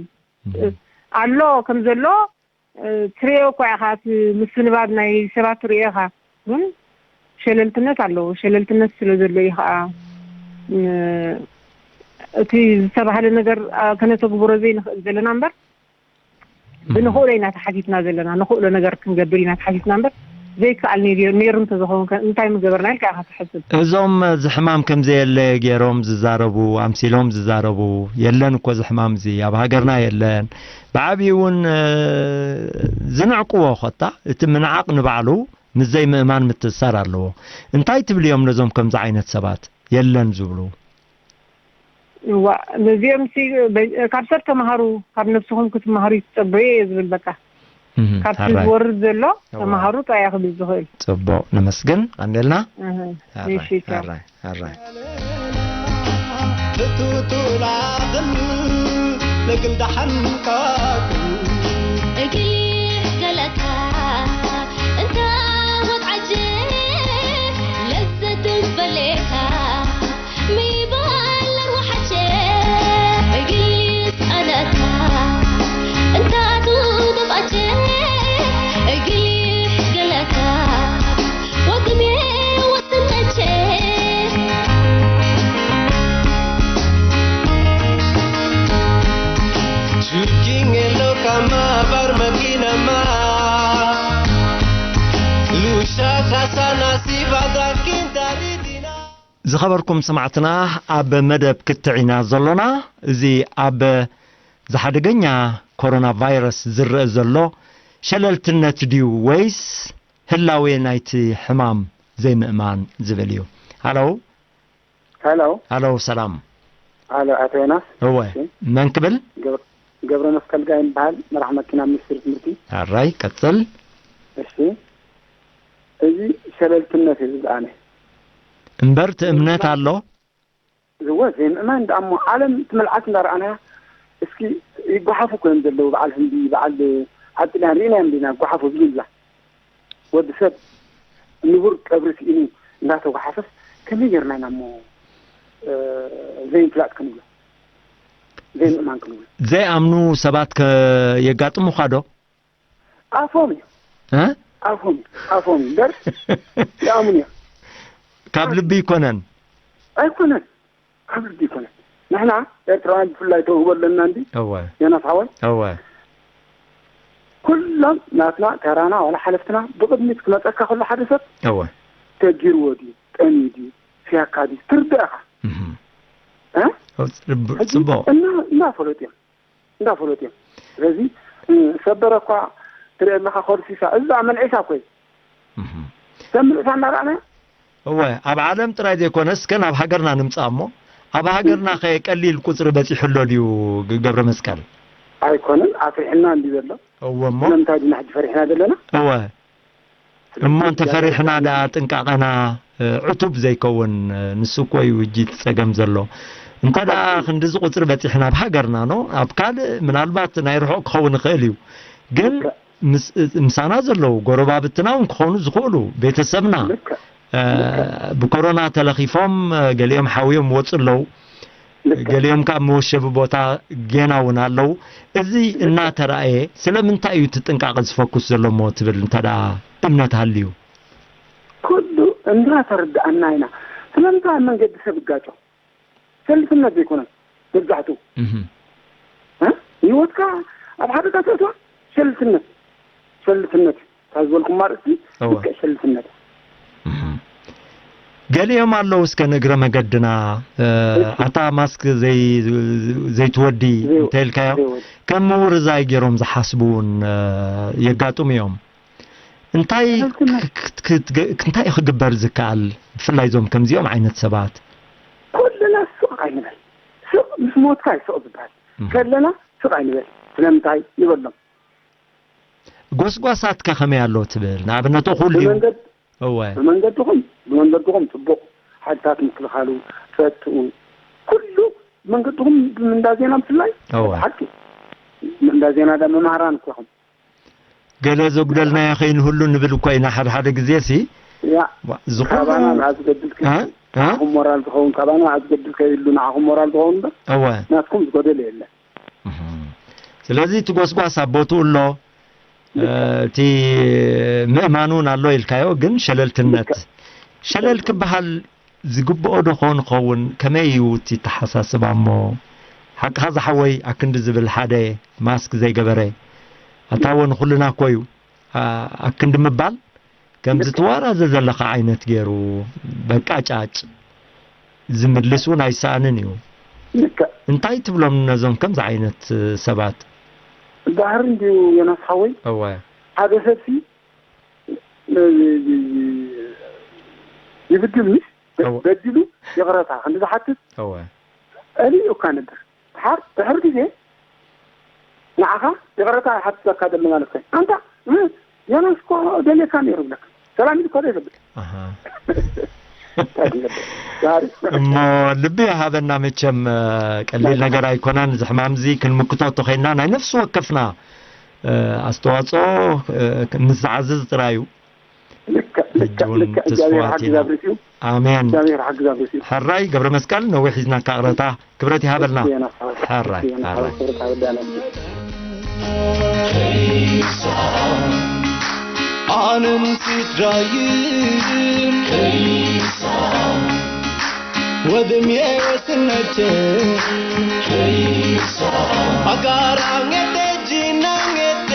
እም። ኣሎ ከም ዘሎ፣ እ፣ ትርእዮ እኳ ኢኻ፣ እቲ ምስንባድ ናይ ሰባት ትርእዮ ኢኻ። ግን ሸለልትነት ኣለዎ። ሸለልትነት ስለ ዘሎ እዩ ኸዓ፣ እ፣ እቲ ዝተባህለ ነገር፣ ኣ፣ ከነተግብሮ ዘይንኽእል ዘለና እምበር፣ እም። ብንኽእሎ ኢና ተሓቲትና ዘለና። ንኽእሎ ነገር ክንገብር ኢና ተሓቲትና እምበር፣ ዘይከኣል ነይሩ፣ ነይሩ እንተዝኸውን ከ እንታይ ምገበርና ኢልካ ኢኻ ትሓስብ? እዞም እዚ ሕማም ከም ዘየለ ገይሮም ዝዛረቡ፣ ኣምሲሎም ዝዛረቡ፣ የለን እኮ እዚ ሕማም እዚ፣ ኣብ ሃገርና የለን። ብዓብዩ እውን፣ እ፣ ዝንዕቅዎ ኮታ፣ እቲ ምንዓቕ ንባዕሉ ምስ ዘይምእማን ምትእስሳር ኣለዎ። እንታይ ትብልዮም ነዞም ከምዚ ዓይነት ሰባት የለን ዝብሉ? እዋ፣ ነዚኦም ሲ፣ በ-፣ ካብ ሰብ ተማሃሩ፣ ካብ ነብስኹም ክትመሃሩ ይትጸበዩ እየ ዝብል በቃ። እህ፣ ካብቲ ሓራይ። ዝወርድ ዘሎ እዋ። ተማሃሩ ጥራይ እየ ክብል ዝኽእል። ጽቡቕ፣ ነመስግን። ቀንደልና። እህ፣ ሓራይ፣ እሺ፣ ቻው። ሓራይ፣ ሓራይ። ብትውቱላ ግን ንግል ደሓን ካኩ። እግል ገለካ እንተ ወጥዓጀ ለዘትን በሌካ። ዝኸበርኩም ሰማዕትና፣ ኣብ መደብ ክትዕ ኢና ዘሎና። እዚ ኣብ ዝሓደገኛ ኮሮና ቫይረስ ዝረአ ዘሎ ሸለልትነት ድዩ ወይስ ህላዌ ናይቲ ሕማም ዘይምእማን ዝብል እዩ። ሃሎ። ሃሎ። ሃሎ፣ ሰላም። ሃሎ፣ ኣቶ ዮናስ። እወ፣ እሺ። መን ክብል? ገብረ፣ ገብረ መስቀል ጋይ ይበሃል፣ መራሕ መኪና ሚኒስትሪ ትምህርቲ። ኣራይ፣ ቀጽል። እሺ። እዚ ሸለልትነት እዩ ዝብል ኣነ። እምበር እቲ እምነት ኣሎ? እወ፣ ዘይምእማን ደኣ እሞ፣ ዓለም እቲ መልዓት እንዳረኣናያ፣ እስኪ ይጓሓፉ እኮ እዮም ዘለዉ። በዓል ህንዲ፣ በዓል ኣብ ጥልያን ርኢናዮም ዲና ይጓሓፉ ዝብላ። ወዲ ሰብ ንቡር ቀብሪ ስኢኑ እንዳተጓሓፈስ ከመይ ጌርና ኢና እሞ፣ እ፣ ዘይምፍላጥ ክንብሎ? ዘይምእማን ክንብሎ? ዘይኣምኑ ሰባት ከ የጋጥሙኻ ዶ? ኣፎም እዩ። እ? ኣፎም እዩ። ኣፎም እዩ። እምበር ይኣምኑ እዮም። ካብ ልቢ ኣይኮነን። ኣይኮነን። ካብ ልቢ ኣይኮነን። ንሕና ኤርትራውያን ብፍላይ ተውህቦ ኣለና እንዲ። እወ። ዮናስ ሓወይ። እወ። ኩሎም ናትና ተራና ዋላ ሓለፍትና ብቕድሚት ክመጸካ ከሎ ሓደ ሰብ እወ። ተጊርዎ ድዩ፣ ጠምዩ ድዩ፣ ስያካ ድዩ፣ ትርዳእ ኢኻ። እህ። እ? ኦ፣ ጽቡ-፣ ሕጂ ጽቡቕ። እና-፣ እናፈለጡ እዮም። እንዳፈለጡ እዮም። ስለዚ፣ እ፣ ሰበረ እኳ ትርኢ ኣለኻ፣ ኮርሲሳ፣ እዚ ደኣ መንዒሳ እኮ እዩ። እህ። ሰብ ምልእሳ እናረኣና። እወ፣ ኣብ ዓለም ጥራይ ዘይኮነስ፣ እስከ ናብ ሃገርና ንምጻእ እሞ፣ ኣብ ሃገርና ከ ቀሊል ቁጽሪ በጺሑ ኣሎ ድዩ ግ-፣ ገብረ መስቀል? ኣይኮነን፣ ኣፍሪሕና እንዲ ዘሎ። እወ እሞ። ስለምንታይ ዲና ሕጂ ፈሪሕና ዘለና? እወ። እሞ እንተ ፈሪሕና ደኣ ጥንቃቐና፣ እ፣ ዕቱብ ዘይከውን፣ እ፣ ንሱ እኮ እዩ ሕጂ እቲ ጸገም ዘሎ። እንተ ደኣ ክንድዚ ቁጽሪ በጺሕና ኣብ ሃገርና፣ ኖ፣ ኣብ ካልእ ምናልባት ናይ ርሑቕ ክኸውን ይኽእል እዩ። ግን ልክዕ። ምስ-፣ ምሳና ዘለዉ ጎረባብትና እውን ክኾኑ ዝኽእሉ፣ ቤተሰብና፣ ልክዕ። እ፣ ልክዕ። ብኮሮና ተለኺፎም፣ እ፣ ገሊኦም ሓውዮም ወጹ ኣለዉ። ልክዕ። ገሊኦም ካብ መወሸቢ ቦታ ጌና እውን ኣለዉ። እዚ እናተራእየ ስለምንታይ እዩ እቲ ጥንቃቐ ዝፈኩስ ዘሎ እሞ ትብል እንተ ደኣ እምነት ሃልዩ? ኩሉ እናተረድኣና ኢና። ስለምንታይ ኣብ መንገዲ ሰብ ይጋጮ? ሰልፍነት ዘይኮነን መብዛሕትኡ። እህ። እ? ህይወትካ ኣብ ሓደጋ ተእትዋ ሸልፍነት። ሸልፍነት። ካብ ዝበልኩም ኣርእስቲ እወ። ልክዕ ሸልፍነት። እህ። ገሊኦም ኣለዉ እስከ ንእግረ መገድና፣ እ፣ እሺ። ኣታ ማስክ ዘይ-፣ ዘይትወዲ ዘይወ-፣ እንተልካዮ፣ ዘይወዲ። ከም ምውርዛይ ገይሮም ዝሓስቡ እውን፣ እ፣ የጋጥሙ እዮም። እንታይ ትኽክል ነህ። ክ-፣ ክ-፣ ክ-፣ ክ-፣ እንታይ ክግበር ዝከኣል? ብፍላይ እዞም ከምዚኦም ዓይነት ሰባት። ኩልና ስቕ ኣይንበል። ስቕ ምስ ሞትካ እዩ ስቕ ዝበሃል። እህ። ከለና ስቕ ኣይንበል። ስለምንታይ ንበሎም? ጎስጓሳትከ ከመይ ኣሎ ትብል? ንኣብነት እኹል ድዩ? ብመንገድ-፣ እወ። ብመንገድኹም፣ ብመንገድኹም ጽቡቕ ሓይልታት ምክልኻሉ ፈትኡ። ኩሉ ብመንገድኹም ብምንዳ ዜና ብፍላይ እወ። ሓቂ። ምንዳ ዜና ዳ መማህራን እኮ ኢኹም። ገለ ዘጉደልናዮ ከይንህሉ ንብል እኮ ኢና ሓደ ሓደ ግዜ ሲ። ያ። ዋ፣ ዝኹሉ ካባና ንዓ ዝገድል ከ-፣ እ? እ? ንዓኹም ሞራል ዝኸውን፣ ካባና ንዓ ዝገድል ከይህሉ ንዓኹም ሞራል ዝኸውን እምበር እወ። ናትኩም ዝጎደለ የለን። እህ። ስለዚ እቲ ጎስጓስ ኣብ ቦትኡ ኣሎ። ልክዕ። እ፣ እቲ ምእማን እውን ኣሎ ኢልካዮ፣ ግን ሸለልትነት። ልክዕ። ሸለል ክበሃል ዝግብኦ ዶ ኾን ኸውን? ከመይ እዩ እቲ ኣተሓሳስባ እሞ? ሓቅኻ ዝሓወይ ኣክንዲ ዝብል ሓደ ማስክ ዘይገበረ። ኣታ እወ ንኹልና እኮ እዩ። ኣ-፣ ኣክንዲ ምባል ከምዚ ልክዕ። ትዋራዘ ዘለኻ ዓይነት ገይሩ በቃ ጫጭ ዝምልስ እውን ኣይሰኣንን እዩ። ልክዕ። እንታይ ትብሎም ነዞም ከምዚ ዓይነት ሰባት? ባህሪ እንድዩ ዮናስ ሓወይ። እወ። ሓደ ሰብሲ እ፣ ይብድል ምሽ? እወ። በዲሉ ይቕረታ ክንዲ ዝሓትት እወ። ቀሊኡ እኳ ነበር። ድሓር ድሕሪ ግዜ ንዓኻ ይቕረታ ይሓትተካ ዘሎ ማለት ከ። ኣንታ፣ እ፣ ዮናስ እኮ ደልየካ ነይሩ ይብለካ። ሰላም ኢሉ እኮ ዘይፈልጥ። ኣሃ። እንታይ ክንገብር? ዛሬ እሞ ልቢ ይሃበና መቸም፣ እ፣ ቀሊል ናይ ነገር ኣይኮነን። እዚ ሕማም እዚ ክንምክቶ ተኾይንና ናይ ነፍሲ ወከፍና፣ እ፣ ኣስተዋጽኦ፣ እ፣ ምስ ዝዓዝዝ ጥራይ እዩ። ልክዕ፣ ልክዕ፣ ሕጂ እውን ልክዕ። ተስፋ እግዚኣብሔር ሓግዝ ኣቲና። ኣብሪትዩ። ኣሜን። እግዚኣብሔር ሓግዝ ኣብሪትዩ። ሕራይ ገብረ መስቀል፣ ነዊሕ ሒዝናካ ቅረታ፣ ክብረት ይሃበልና። እሱ የናፋ፣ ሕራይ፣ እሱ የናፋ፣ ሕራይ። ክብረት ይሃበልና። ኣነን ስድራይን ወደም የስነችን ኣጋራኘት ጅናኘት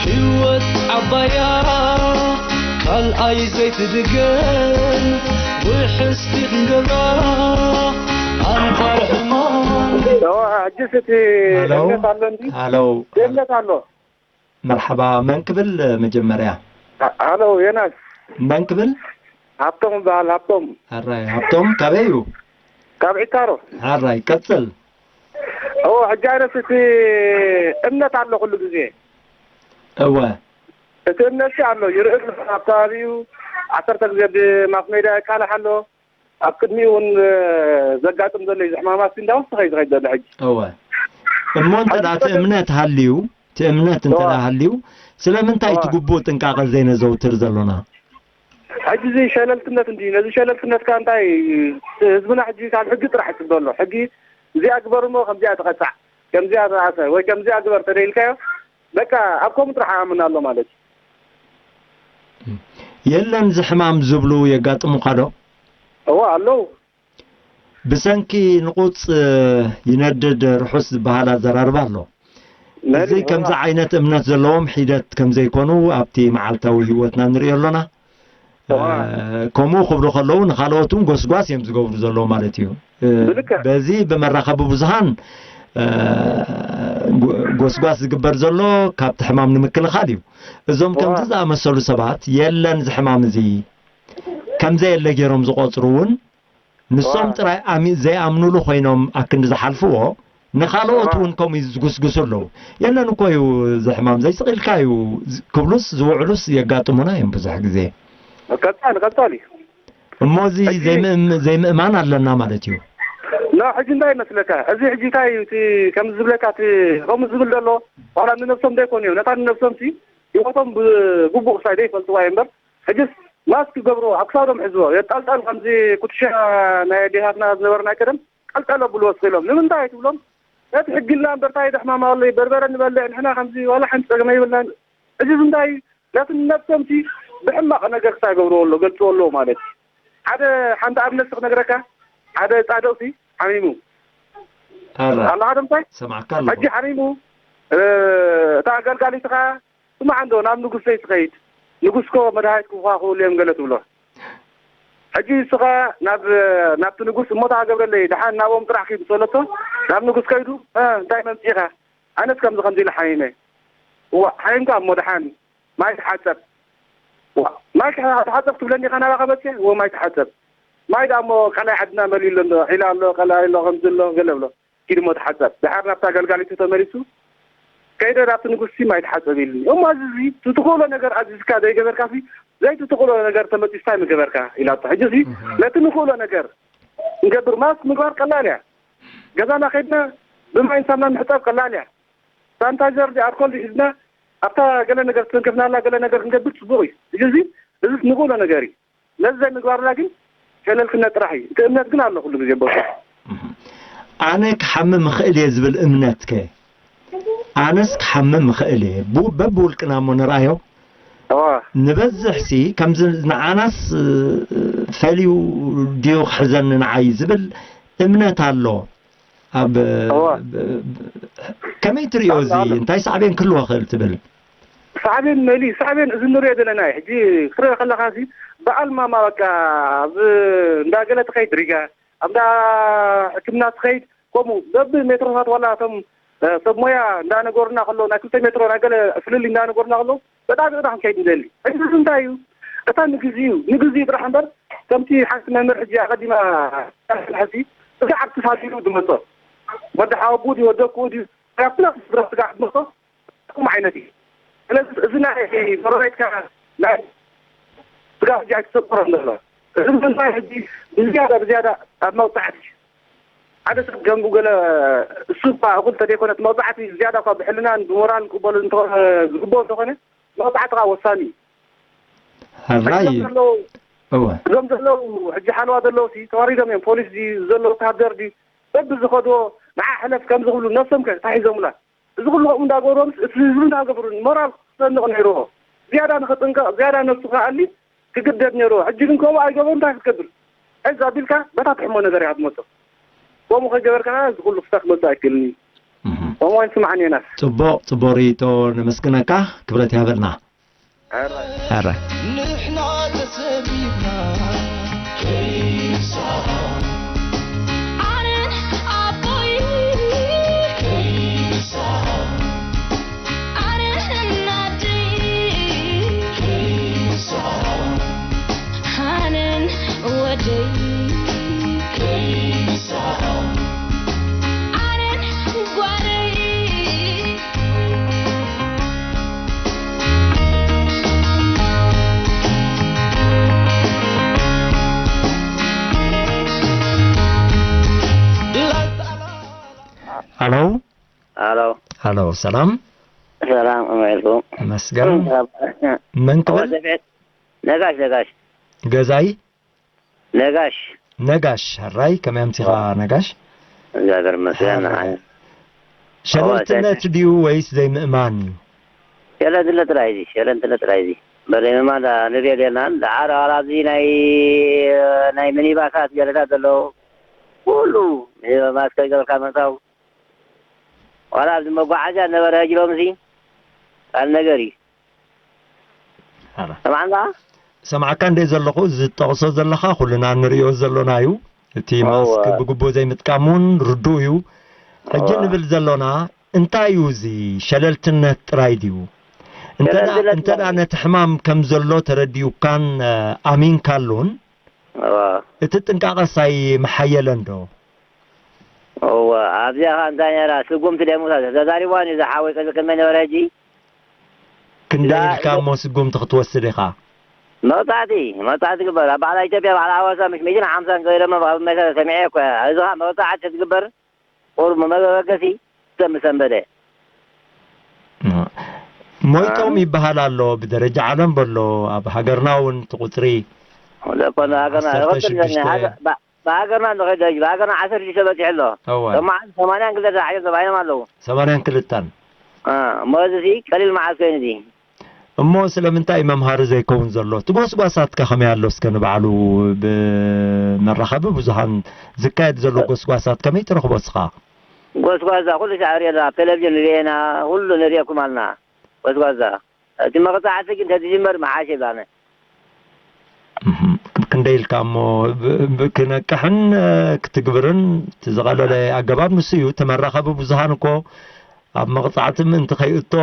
ሕይወት ዓባያ ካልኣይ ዘይትድገም ውሕስቲ ክንገብራ ኣንጻር ሕማም። ሕጂስ እቲ ሃሎ? እምነት ኣሎ እንዲ? ሃሎ? እምነት ኣሎ። መርሓባ፣ መን ክብል መጀመርያ? ሃሎ ዮናስ። መን ክብል? ሃብቶም እበሃል፣ ሃብቶም። ሕራይ፣ ሃብቶም ካበይ እዩ? ካብ ዒካሮ። ሕራይ፣ ቀጽል። እዎ፣ ሕጂ ኣነስ እቲ እምነት ኣሎ ኩሉ ግዜ። እወ። እቲ እምነት ኣሎ፣ ይርኢ ኣሎ፣ ኣብ ከባቢኡ ዓሰርተ ግዜ ብማስ ሜድያ ይቃላሕ ኣሎ። ኣብ ቅድሚኡ እውን፣ እ፣ ዘጋጥም ዘሎ እዩ፣ እዚ ሕማማት እንዳወሰኸ እዩ ዝኸይድ ዘሎ ሕጂ። እወ። እሞ እንተ ደኣ እቲ እምነት ሃልዩ፣ እቲ እምነት እንተ እወ። ደኣ ሃልዩ፣ ስለምንታይ እቲ እወ። ግቡእ ጥንቃቐ ዘይነዘውትር ዘሎና? ሕጂ እዚ ሸለልትነት እንድዩ። ነዚ ሸለልትነት ከኣ እንታይ፣ ህዝብና ሕጂ ካብ ሕጊ ጥራሕ ይጽበ ኣሎ። ሕጊ እዚኣ ግበር እሞ ከምዚኣ ተቐጻዕ፣ ከምዚኣ ተኣሰር ወይ ከምዚኣ ግበር ተደኢልካዮ፣ በቃ ኣብ ከምኡ ጥራሕ ኣምን ኣሎ ማለት እዩ። የለን እዚ ሕማም ዝብሉ የጋጥሙኻ ዶ? እወ ኣለዉ። ብሰንኪ ንቑጽ ይነድድ ርሑስ ዝበሃል ኣዘራርባ ኣሎ። መን እዚ እዩ? ከምዚ ዓይነት እምነት ዘለዎም ሒደት ከም ዘይኮኑ ኣብቲ መዓልታዊ ህይወትና ንሪኦ ኣሎና። እዋ። እ፣ ከምኡ ክብሉ ከለዉ ንኻልኦት እውን ጎስጓስ እዮም ዝገብሩ ዘለዉ ማለት እዩ። እ፣ ብልክዕ። በዚ ብመራኸቢ ብዙሃን፣ እ፣ ጎ-፣ ጎስጓስ ዝግበር ዘሎ ካብቲ ሕማም ንምክልኻል እዩ። እዞም ከምዚ ዝኣመሰሉ ሰባት የለን እዚ ሕማም እዚ ከም ዘየለ ገይሮም ዝቖጽሩ እውን ንሶም ጥራይ ኣሚ-፣ ዘይኣምኑሉ ኮይኖም ኣክንዲ ዝሓልፍዎ፣ ንኻልኦት እውን ከምኡ እዩ ዝጉስጉሱ ኣለዉ። የለን እኮ እዩ እዚ ሕማም፣ ዘይስቕ ኢልካ እዩ ዝ-፣ ክብሉስ ዝውዕሉስ የጋጥሙና እዮም ብዙሕ ግዜ። ቀጻሊ፣ ቀጻሊ። እሞ እዚ ዘይምእም-፣ ዘይምእማን ኣለና ማለት እዩ። ኖ፣ ሕጂ እንታይ ይመስለካ? እዚ ሕጂ እንታይ እዩ እቲ ከምዚ ዝብለካ፣ እቲ ከምኡ ዝብል ዘሎ፣ ዋላ ንነብሶም ዘይኮኑ እዮም። ነታ ንነብሶም ሲ ህይወቶም ብግቡእ ክሳይ ዘይፈልጥዋ እዮም እምበር፣ ሕጅስ ማስክ ገብርዎ፣ ኣብ ክሳዶም ሕዝዎ፣ የጣልጣል ከምዚ ኩትሻ ናይ ኣዴታትና ዝነበረ ናይ ቀደም፣ ጠልጠል ኣብልዎ ስቕ ኢሎም። ንምንታይ ትብሎም? ነቲ ሕጊ ኢልና እምበር፣ እንታይ ደሕማም ኣሎ? በርበረ ንበልዕ፣ ንሕና ከምዚ ዋላ ሓንቲ ጸገም ኣይብልናን። ሕጂ እዚ እንታይ እዩ? ነቲ ንነብሶምሲ ብሕማቕ ነገር ክሳብ ይገብርዎ ኣሎ፣ ገልጽዎ ኣለዉ ማለት እዩ። ሓደ፣ ሓንቲ ኣብነት ክነግረካ፣ ሓደ ጻድቕሲ ሓሚሙ። ኣረ፣ ኣለኻ ዶ ምሳይ? ሰማዕካ ኣለኹ። ሕጂ ሓሚሙ፣ እ፣ እታ ኣገልጋሊት ኸኣ፣ ስማዕ እንዶ፣ ናብ ንጉስ ዘይትኸይድ፣ ንጉስኮ መድሃኒት ክውሃኹ እዮም ገለ ትብሎ። ሕጂ ንሱ ኸኣ ናብ፣ ናብቲ ንጉስ፣ "እሞ እንታይ ክገብረለይ? ደሓን ናብኦም ጥራሕ ኪድ" ምስ በለቶ፣ ናብ ንጉስ ከይዱ፣ "እ፣ እንታይ መምጺእካ? ኣነስ ከምዚ ከምዚ ኢለ ሓሚመ።" "እዋእ፣ ሓሚምካ እሞ ደሓን ማይ ተሓጸብ።" "እዋእ፣ ማይ ከ-፣ ተሓጸብ ትብለኒ ኢኻ ናባኻ መጽየ?" "እወ፣ ማይ ተሓጸብ። ማይ ደኣ እሞ ቀላይ ዓድና መሊኡ ኣሎ እንዶ፣ ዒላ ኣሎ፣ ቀላይ ኣሎ፣ ከምዚ ኣሎ" ገለ ብሎ። "ኪድ እሞ ተሓጸብ።" ደሓር ናብታ ኣገልጋሊቱ ተመሊሱ፣ ከይደ ናብቲ ንጉስሲ ማይ ተሓጸብ ኢሉኒ። እሞ እዚ እዚ ትትኽእሎ ነገር ኣዚዝካ ዘይገበርካሲ፣ ዘይትትኽእሎ ነገር ተመጺስካ ምገበርካ ኢላቶ። ሕጂ እዚ እህ። ነቲ ንኽእሎ ነገር ንገብር ማለት ምግባር ቀላል እያ። ገዛና ከይድና ብማይን ሳሙናን ምሕጻብ ቀላል እያ። ሳኒታይዘር ድዩ ኣልኮል ድዩ ሒዝና ኣብታ ገለ ነገር ትተንከፍናላ ገለ ነገር ክንገብር ጽቡቕ እዩ። ሕጂ እዚ፣ እዚ ንኽእሎ ነገር እዩ። ነዚ ዘይምግባርና ግን ሸለልትነት ጥራሕ እዩ። እቲ እምነት ግን ኣሎ ኩሉ ግዜ ቦታ። እህ። ኣነ ክሓምም እኽእል እየ ዝብል እምነትከ? ኣነስ ክሓምም እኽእል እየ። ቡ-፣ በብውልቅና እሞ ንርኣዮ። እዋ። ንበዝሕሲ ከምዚ ንዓናስ፣ እ፣ ፈልዩ ድዩ ክሕዘኒ ንዓይ ዝብል እምነት ኣሎ። ኣብ፣ እዋ። ብ-፣ ብ-፣ ከመይ ትርእዮ ኣሎ፣ እዚ? ኣሎ። እንታይ ሳዕቤን ክህልዎ ይኽእል ትብል? ሳዕቤን መሊ-፣ ሳዕቤን እዚ ንሪኦ ዘለና እዩ። ሕጂ ክትሪኦ ከለኻሲ በዓል ማማ በቃ ኣብ እንዳገለ ትኸይድ ሪጋ፣ ኣብ እንዳ ሕክምና ትኸይድ፣ ከምኡ በብሜትሮታት ዋላ እቶም፣ እ፣ ሰብ ሞያ እንዳነገሩና ከለዉ፣ ናይ ክልተ ሜትሮ ናይ ገለ ፍልልይ እንዳነገሩና ከለዉ፣ በጣም ይቕዳ ክንከይድ ንደሊ። ሕጂ እዚ እንታይ እዩ? እታ ንግዜኡ፣ ንግዜኡ ጥራሕ እምበር፣ ከምቲ ሓንቲ መምህር ሕጂ ኣቐዲማ ሕጂ፣ እዚ ዓርኪ ሃዲሩ ዝመጾ፣ ወዲ ሓወቦኡ ድዩ፣ ወዲ ኣቦኡ ድዩ፣ ካብ ኩላ ስድራ ስጋዕ ዝመጾ፣ ከምኡ ዓይነት እዩ። ስለዚ እዚ ናይ ጎረቤትካ ናይ ስጋ ሕጂ ኣይተሰቆሮን ዘሎ። እዚ ምንታይ ሕጂ ብዝያዳ፣ ብዝያዳ ኣብ መቕጻዕቲ ሓደ ሰብ ከምኡ ገለ እሱ እኳ እኹል እንተደይኮነ፣ እቲ መቕጻዕቲ ዝያዳ እኳ ብሕልናን ብሞራልን ክቕበሎ እንተ-፣ ዝግብኦ እንተኾነ፣ መቕጻዕቲ ከኣ ወሳኒ እዩ። ሕጂ ሕራይ እዞም እዩ። ዘለዉ፣ እወ። እዞም ዘለዉ፣ ሕጂ ሓለዋ ዘለዉ ሲ ተዋሪዶም እዮም። ፖሊስ ድዩ ዘሎ፣ ወተሃደር ድዩ፣ በብዝኸድዎ ንዓ ሕለፍ ከም ዝኽብሉ ነብሶም ከ እንታይ ሒዞምላ? እዚ ኩሉ ከምኡ እንዳገበሮምስ እቲ ህዝቢ እንታይ ክገብር? ሞራል ክሰንቕ ነይርዎ። ዝያዳ ንኽጥንቀቕ፣ ዝያዳ ነብሱ ክኣሊ ክግደድ ነይርዎ። ሕጂ ግን ከምኡ ኣይገበሩን፣ እንታይ ክትገብር? ሕዚ ኣቢልካ በታ ትሕሞ ነገር እያ ክትመጾ። ከምኡ ከይገበርካ እዚ ኩሉ ክሳብ ክመጽእ ኣይክእልን እዩ። እህ። ከምኡ ኣይንስማዕን ኢና። ጽቡቕ፣ ጽቡቕ ርእይቶ፣ ነመስግነካ፣ ክብረት ይሃበልና። ሕራይ። ሕራይ። ንሕና ተሰቢርና ከይሳቕ። ኣነን ኣቦይ ከይሳቕ። ኣነን ኣደይ ከይሳቕ። ኣነን ወደይ ከይሳቕ። ኣነን ጓለይ። ሃሎ። ሃሎ። ሃሎ፣ ሰላም። ሰላም፣ ከመይ ኢልኩም? መስገን። መን ክብል? ኣወ፣ ሰብኤት። ነጋሽ፣ ነጋሽ። ገዛኢ? ነጋሽ። ነጋሽ፣ ሕራይ፣ ከመይ ኣምሲኻ ነጋሽ? እግዚኣብሔር ይመስገን። ሕራይ። ሸለልትነት ድዩ ወይስ ዘይምእማን እዩ? ሸለልትነት ጥራይ እዚ፣ ሸለልትነት ጥራይ እዚ። እምበር ዘይምእማን ዳ ንሪኦ ጌርናን፣ ደሓር ዋላ ኣብዚ ናይ፣ ናይ ሚኒባሳት ገለታት ዘለዉ፣ ኩሉ ማስክ ከይገበርካ ምእታው። ዋላ ኣብዚ መጓዓዝያ ነበረ ህጅሮም እዚ፣ ካልእ ነገር እዩ። ኣላ። ሰማዕካ? ሰማዕካ እንደ ዘለኹ፣ እዚ ትጠቕሶ ዘለኻ ኩልና ንሪኦ ዘሎና እዩ። እቲ እወ። ማስክ ብግቡእ ዘይምጥቃም እውን ርዱእ እዩ። ሕጂ እወ። ንብል ዘሎና፣ እንታይ እዩ እዚ? ሸለልትነት ጥራይ ድዩ? እንተ ደኣ፣ ሸለልትነት እንተ ደኣ ጥራይ። ነቲ ሕማም ከም ዘሎ ተረዲኡካን፣ እ፣ ኣሚንካሉን፣ እዋ። እቲ ጥንቃቐስ ኣይመሓየለን ዶ? እዋ፣ ኣብዚኣ ኸኣ እንታይ ነይራ? ስጉምቲ ደይ ምውሳድ። ተዛሪብዋን እዩ ዝሓወይ ቅድሚ ቅድመ ነበረ ሕጂ። ክንደይ እዛ ኢልካ እሞ ስጉምቲ ክትወስድ ኢኻ? መቕጻዕቲ፣ መቕጻዕቲ ትግበር። ኣብ ባዕላ ኢትዮጵያ፣ ባዕላ ሃዋሳ፣ ምሽ ሚእትን ሓምሳን ገይሮም ኣብ መሰረት ሰሚዐ እኮ። እዚ ኸኣ መቕጻዕቲ ትግበር። ቁሩብ መበገሲ ተምሰንበደ። ሞይቶም አ? ይበሃል ኣሎ፣ ብደረጃ ዓለም በሎ፣ ኣብ ሃገርና እውን እቲ ቁጽሪ ዘኮነ ሃገርና ዓሰርተ ሽዱሽተ። ሃገ-፣ ባ-፣ ብሃገርና እንዶ ኸይደ፣ ብሃገርና ዓሰርተ ሽዱሽተ በጺሑ ኣሎ። እወ። ቶም መዓልቲ ሰማንያን ክልተ ተታሒዞም ተባሂሎም ኣለዉ። ሰማንያን ክልተን። አ፣ እሞ እዚ ሲ ቀሊል መዓልቲ ኮይኑ እዚ። እሞ ስለምንታይ መምሃሪ ዘይከውን ዘሎ? እቲ ጎስጓሳትከ ከመይ ኣሎ? እስከ ንባዕሉ ብመራኸቢ ብዙሃን ዝካየድ ዘሎ እ- ጎስጓሳት ከመይ ትረኽቦ እስኻ? ጎስጓሳ ኩሉ ሻዕ ንሪኦ ኣለና፣ ኣብ ቴሌቪዥን ንሪኦ ኢና፣ ኩሉ ንሪኦኩም ኣለና። ጎስጓሳ። እቲ መቕጻዕቲ ግን ተዝጅመር ምሓሸ ይብላነ። እህም። ክንደይ ኢልካ እሞ ብ-፣ ብ-፣ ክነቅሕን፣ እ፣ ክትግብርን እቲ ዝቐለለ ኣገባብ ንሱ እዩ። እቲ መራኸቢ ብዙሃን እኮ ኣብ መቕጻዕቲ ምእንቲ ከይእቶ፣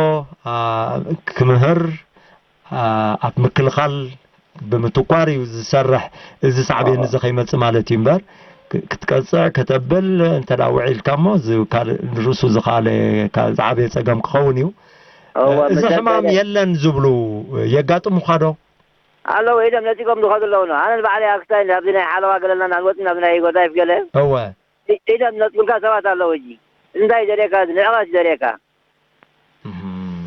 ኣ፣ ክምህር፣ ኣ፣ ኣብ ምክልኻል ብምትኳር እዩ ዝሰርሕ። እዚ ሳዕቤን እዚ ከይመጽእ ማለት እዩ እምበር፣ ክ-፣ ክትቀጽዕ፣ ከተብል እንተ ደኣ ውዒልካ እሞ፣ እዚ ካልእ ንርእሱ ዝኸኣለ፣ ካ-፣ ዝዓበየ ጸገም ክኸውን እዩ። እወ፣ እዚ መሰል ሕማም ገለ የለን ዝብሉ የጋጥሙኻ ዶ? ኣለዉ፣ ኢዶም ነጺጎም ዝኸዱ ኣለዉ። ኣነ ንባዕለይ ኣክስታይ ናብዚ ናይ ሓለዋ ገለና ናንወጽእ ናብዚ ናይ ጎዳይፍ ገለ። እወ። ኢ-፣ ኢዶም ዝነጽጉልካ ሰባት ኣለዉ። ሕጂ እንታይ ደልየካ? እዚ ንዕቐት ደልየካ። እህም።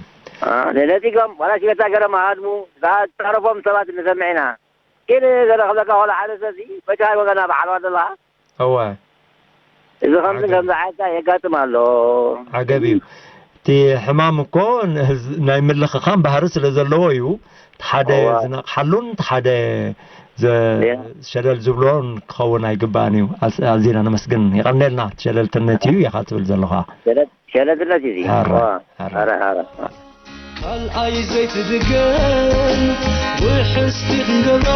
አ፣ ነጺጎም፣ ዋላ ሽገታ ገረማ ሃድሙ፣ ዝሃ-፣ ዝተረፎም ሰባት ንሰምዕ ኢና። ግን ገለ ክብለካ፣ ዋላ ሓደ ሰብሲ፣ መቻ ወገና ብሓለዋ ዘለኻ? እወ። እዚ ከምዚ ዓገብ። ከምዚ ዓይነት የጋጥም ኣሎ። ዓገብ እዩ። እቲ ሕማም እኮ ን-፣ ህዝ-፣ ናይ ምልኽኻን ባህሪ ስለ ዘለዎ እዩ። እቲ ሓደ እወ። ዝነቕሓሉን እቲ ሓደ ዘ-፣ ያ። ሸለል ዝብሎን ክኸውን ኣይግባእን እዩ። ኣስ-፣ ኣዚና ነመስግን። የቐንየልና። እቲ ሸለልትነት እዩ ኢኻ ትብል ዘለኻ። ሸለል-፣ ሸለልትነት እዩ እዚ። ሐረ፣ እወ። ሐረ። ሐረ፣ ሐረ። ካልኣይ ዘይትድገም ውሕስቲ ክንገብራ፣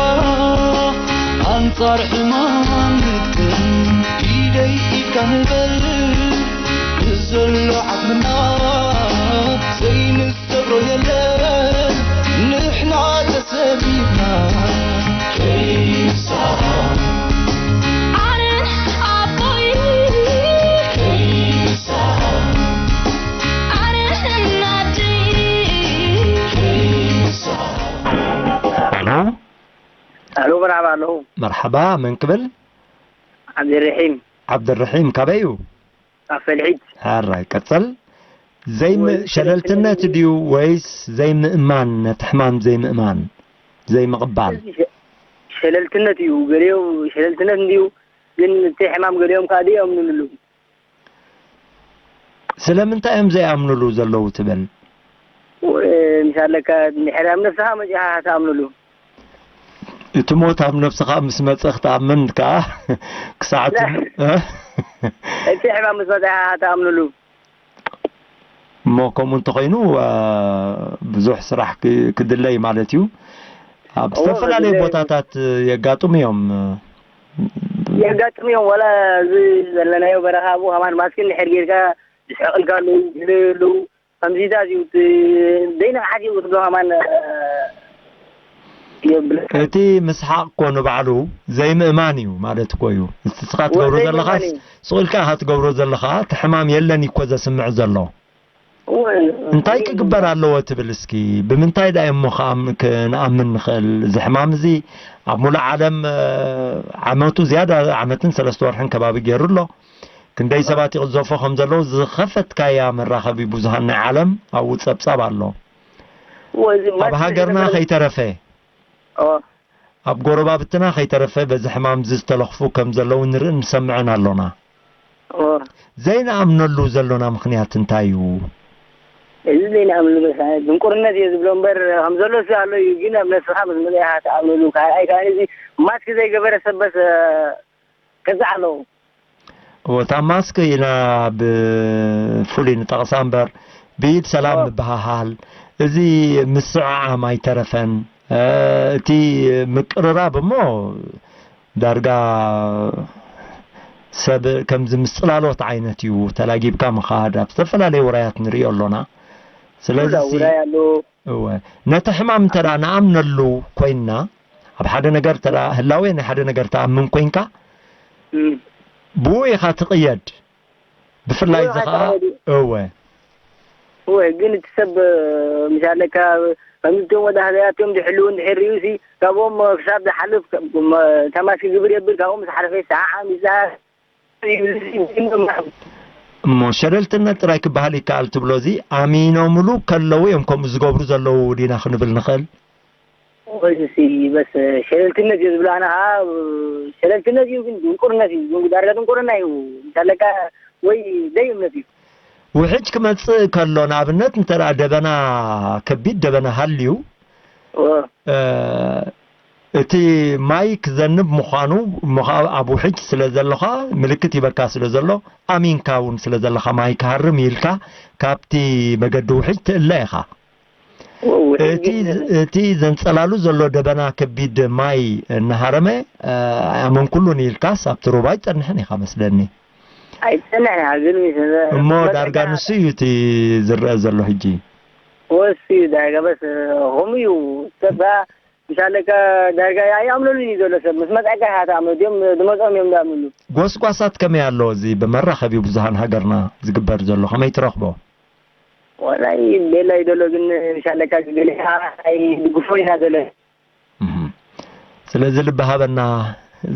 ኣንጻር ሕማም ንግጥም፣ ኢደይ ኢድካ ንበል፣ ብዘሎ ዓቕምና፣ ዘይንሰብሮ የለን፣ ንሕና ተሰቢርና፣ ከይንሰዓር። ኣነ ኣቦይ፣ ከይንሰዓር። ሄሎ። ሄሎ፣ መርሓባ ኣለኹ። መርሓባ፣ መን ክብል? ዓብደልረሒም። ዓብደልረሒም፣ ካበይ እዩ? ካብ ፈልሒት። ሕራይ፣ ቀጽል። ዘይም-፣ ወይ ሸለልትነት ሸለልትነት ድዩ ወይስ ዘይምእማን፣ ነቲ ሕማም ዘይምእማን፣ ዘይምቕባል? እዚ ሸ-፣ ሸለልትነት እዩ። ገሊኦም ሸለልትነት እንድዩ፣ ግን እቲ ሕማም ገሊኦም ከኣ ዘይኣምኑሉ። ስለምንታይ እዮም ዘይኣምኑሉ ዘለዉ ትብል? ወ-፣ ምስ ኣለካ፣ እንድሕር ኣብ ነብስኻ መጺኻ ትኣምኑሉ። እቲ ሞት ኣብ ነብስኻ ምስ መጸ ክትኣምን ከኣ ክሳዕ እቲ ላ-፣ እ? እቲ ሕማም ምስ መጸ ኢኻ ትኣምኑሉ። እሞ ከምኡ እንተኾይኑ፣ እ፣ ብዙሕ ስራሕ ክ-፣ ክድለ እዩ ማለት እዩ። ኣብ እዎ፣ ዝተፈላለዩ ክድለ እዩ። ቦታታት የጋጥሙ እዮም። የጋጥሙ እዮም። ዋላ እዚ ዘለናዮ በረኻ ኣብኡ ከማን ማስክ እንድሕር ጌርካ ዝስሕቕልካ ኣለዉ፣ ዝልዩ ኣለዉ። ከምዚታት እዩ፣ እቲ ዘይነቕሓት እዩ ክትብሎ ከማን፣ እ፣ የብልካ። እቲ ምስሓቕ እኮ ንባዕሉ ዘይምእማን እዩ ማለት እኮ እዩ። እስኻ ትገብሮ ዘይምእማን ዘለኻስ እዩ። ስቕ ኢልካ ኢኻ ትገብሮ ዘለኻ፣ እቲ ሕማም የለን እዩ እኮ ዘስምዕ ዘሎ። እወ፣ እንታይ እወ። ክግበር ኣለዎ ትብል እስኪ? ብምንታይ ደኣ እሞ ከኣም-፣ ክንኣምን ንኽእል? እዚ ሕማም እዚ ኣብ ሙሉእ ዓለም፣ እ፣ ዓመቱ ዝያዳ ዓመትን ሰለስተ ወርሕን ከባቢ ገይሩ ኣሎ። ክንደይ እወ። ሰባት ይቕዘፎ ከም ዘለዉ ዝኸፈትካያ መራኸቢ ብዙሃን ናይ ዓለም ኣብኡ ጸብጻብ ኣሎ። እወ፣ እዚ ኣብ ማስክ ሃገርና ዝነበረ ከይተረፈ፣ እወ። ኣብ ጎረባብትና ከይተረፈ በዚ ሕማም እዚ ዝተለኽፉ ከም ዘለዉ ንርእን ንሰምዕን ኣሎና። እወ። ዘይንኣምነሉ ዘሎና ምኽንያት እንታይ እዩ? እዚ ዘይንኣምነሉ መስ-፣ ድንቁርነት እየ ዝብሎ እምበር፣ ከም ዘሎ እሱ ኣሎ እዩ፣ ግን ኣብ ነብስኻ ምስ መጸ ኢኻ ትኣምነሉ። ካልኣይ ከኣ እዚ ማስክ ዘይገበረ ሰበስ፣ እ፣ ከዛዕ ኣለዎ። እወ፣ እታ ማስክ ኢና ብፍሉይ ንጠቕሳ እምበር፣ ብኢድ ሰላም እወ። ምብሃሃል፣ እዚ ምስዕዓም ኣይተረፈን። እ፣ እቲ ምቅርራብ እሞ ዳርጋ ሰብ ከምዚ ምስ ጽላሎት ዓይነት እዩ ተላጊብካ ምኻድ ኣብ ዝተፈላለዩ ውራያት ንሪኦ ኣሎና። ስለዚ ኩላ ሲ ውራይ ኣሎ። እወ፣ ነቲ ሕማም እንተ ደኣ ንኣምነሉ ኮይንና፣ ኣብ ሓደ ነገር እንተ ደኣ ህላዌ ናይ ሓደ ነገር ትኣምን ኮይንካ፣ እም። ብኡ ኢኻ ትቕየድ። ብፍላይ እወ፣ እዚ ኸዓ፣ ሓሳብ እወ። እወ፣ ግን እቲ ሰብ፣ ምሻለካ፣ ከምቶም ወዳህበያቶም ዝሕልው እንድሕር ርእዩሲ፣ ካብኦም ክሳብ ዝሓልፍ፣ ተማሲ ግብር የብል፣ ካብኦም ዝሓለፈ ሰዓዓ ሚዛን እዩ። እሞ ሸለልትነት ጥራይ ክበሃል ይከኣል ትብሎ፣ እዚ ኣሚኖምሉ ከለዉ እዮም ከምኡ ዝገብሩ ዘለዉ ዲና ክንብል ንኽእል? ወይሲ በስ ሸለልትነት እዩ ዝብሎ፣ ኣነ ኸዓ ሸለልትነት እዩ፣ ግን ድንቁርነት እዩ፣ ግን ዳርጋ ድንቁርና እዩ። እንተለካ ወይ ደይ እምነት እዩ። ውሕጅ ክመጽእ ከሎ፣ ንኣብነት፣ እንተ ደኣ ደበና፣ ከቢድ ደበና ሃልዩ፣ እ። እ፣ እቲ ማይ ክዘንብ ምዃኑ፣ እሞ ኸዓ ኣብ ውሕጅ ስለ ዘለኻ፣ ምልክት ሂበካ ስለ ዘሎ፣ ኣሚንካ እውን ስለ ዘለኻ፣ ማይ ክሃርም ኢልካ ካብቲ መገዲ ውሕጅ ትእለ ኢኻ። ውሕጅ እቲ ግን ዝ-፣ እቲ ዘንጸላሉ ዘሎ ደበና ከቢድ ማይ እናሃረመ፣ እ፣ ኣይኣመንኩሉን ኢልካስ ኣብቲ ሩባ ኣይትጸንሕን ኢኻ መስለኒ። ኣይትጸንሕን ኢኻ፣ ግን ምስ እሞ መጠንካ ዳርጋ ንሱ እዩ እቲ ዝረአ ዘሎ ሕጂ። ወሲ ዳርጋ በስ ከምኡ እዩ። ሰብ ምሻለካ ዳርጋ ኣይኣምነሉን እዩ ዘሎ ሰብ። ምስ መጻእካ ኢኻ ትኣምኖ። እዚኦም ዝመጾም እዮም ዝኣምንሉ። ጎስጓሳት ከመይ ኣሎ? እዚ ብመራኸቢ ብዙሃን ሃገርና ዝግበር ዘሎ ከመይ ትረኽቦ? ወላይ ቤላ እዩ ዘሎ፣ ግን ምሻለካ ገለ ኣይድግፎ ኢና ዘሎ። እህ። ስለዚ ልቢ ሃበና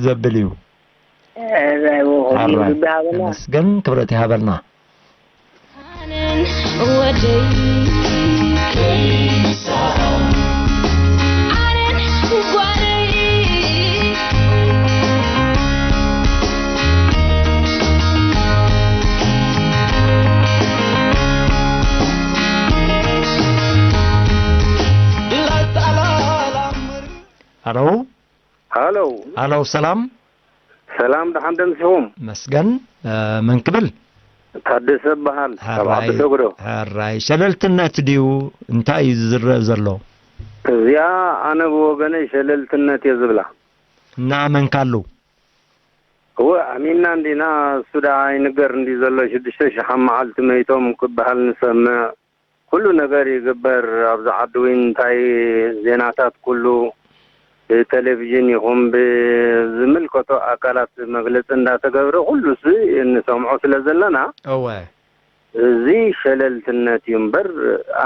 ዘብል እዩ። እዛ ይወ-፣ ሓራይ። ልቢ ሃበና። ተመስገን፣ ክብረት ይሃበልና። ወደይ ኣነን ጓለይ ሃሎ። ሃሎ። ሃሎ፣ ሰላም። ሰላም፣ ደሓን ደምሲኹም? መስገን፣ እ፣ መን ክብል? ታደሰ እበሃል፣ ካብ ሕራይ፣ ዓዲ ሰግዶ። ሕራይ። ሸለልትነት ድዩ? እንታይ እዩ ዝረአ ዘሎ? እዚኣ ኣነ ብወገነይ ሸለልትነት እየ ዝብላ። እናኣመንካሉ? እወ፣ ኣሚንና እንዲና፣ እሱ ደኣ ኣይንገር እንዲ ዘሎ፣ ሽዱሽተ ሽሕ ኣብ መዓልቲ መይቶም ክበሃል ንሰምዕ። ኩሉ ነገር ይግበር። ኣብዚ ዓዲ እውን እንታይ ዜናታት ኩሉ ብቴሌቪዥን ይኹን ብዝምልከቶ ኣካላት መግለጺ እንዳተገብረ ኩሉስ እንሰምዖ ስለ ዘለና፣ እወ። እዚ ሸለልትነት እዩ እምበር፣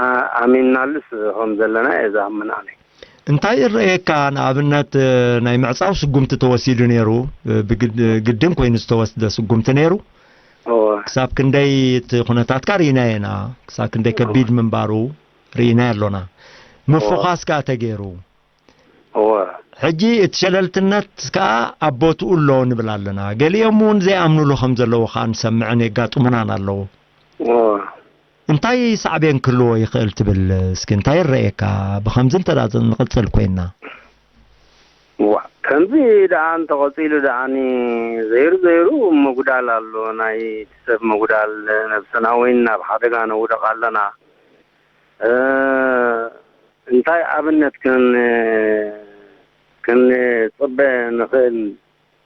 ኣ-፣ ኣሚንናሉስ ከም ዘለና እየ ዝኣምን ኣነ። እንታይ ይረኣየካ? ንኣብነት፣ ናይ ምዕጻው ስጉምቲ ተወሲዱ ነይሩ፣ ብግድ-፣ ግድን ኮይኑ ዝተወስደ ስጉምቲ ነይሩ። እወ። ክሳብ ክንደይ እቲ ኩነታትካ ርኢናዮ ኢና፣ ክሳብ ክንደይ እወ። ከቢድ ምንባሩ ርኢናዮ ኣሎና። እወ። ምፍዃስ ከኣ ተገይሩ። እወ። ሕጂ እቲ ሸለልትነት ከኣ ኣብ ቦትኡ ኣሎ ንብል ኣለና። ገሊኦም እውን ዘይኣምኑሉ ከም ዘለዉ ከኣ ንሰምዕን የጋጥሙናን ኣለዉ። እወ። እንታይ ሳዕቤን ክህልዎ ይኽእል ትብል? እስኪ እንታይ ይረኣየካ? ብኸምዚ እንተ ደኣ ንቕጽል ኮይንና። ዋ፣ ከምዚ ደኣ እንተቐጺሉ ደኣኒ ዘይሩ ዘይሩ ምጉዳል ኣሎ። ናይ ሰብ ምጉዳል፣ ነብስና እውን ናብ ሓደጋ ነውድቕ ኣለና። እ፣ እንታይ ኣብነት ክን-፣ ክንጽበ ንኽእል?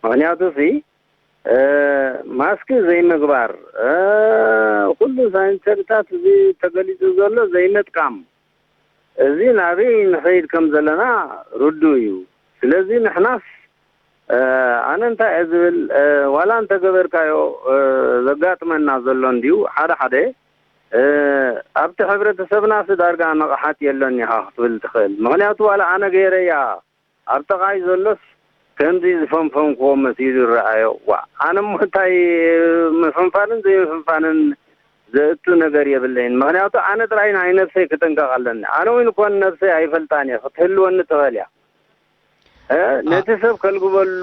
ምኽንያቱሲ፣ እ፣ ማስክ ዘይምግባር፣ እ፣ ኩሉ ሳኒተሪታት እዚ ተገሊጹ ዘሎ ዘይምጥቃም፣ እዚ ናበይ ንኸይድ ከም ዘለና ርዱእ እዩ። ስለዚ ንሕናስ፣ እ፣ ኣነ እንታይ እየ ዝብል፣ እ፣ ዋላ እንተገበርካዮ፣ እ፣ ዘጋጥመና ዘሎ እንድዩ፣ ሓደ ሓደ፣ እ፣ ኣብቲ ሕብረተሰብናስ ዳርጋ ንቕሓት የሎን ኢኻ ክትብል ትኽእል። ምኽንያቱ ዋላ ኣነ ገይረያ ኣብ ጥቓይ ዘሎስ ከምዚ ዝፈንፈንክዎ መሲሉ ይረኣዮ። ዋእ፣ ኣነ እሞ እንታይ ምፍንፋንን ዘይምፍንፋንን ዘእቱ ነገር የብለይን። ምኽንያቱ ኣነ ጥራይ ናይ ነብሰይ ክጥንቀቕ ኣለኒ። ኣነ እውን እኮ ንነብሰይ ኣይፈልጣን እየ፣ ክትህልወኒ ትኽእል እያ። እ፣ ኣ- ነቲ ሰብ ከልግበሉ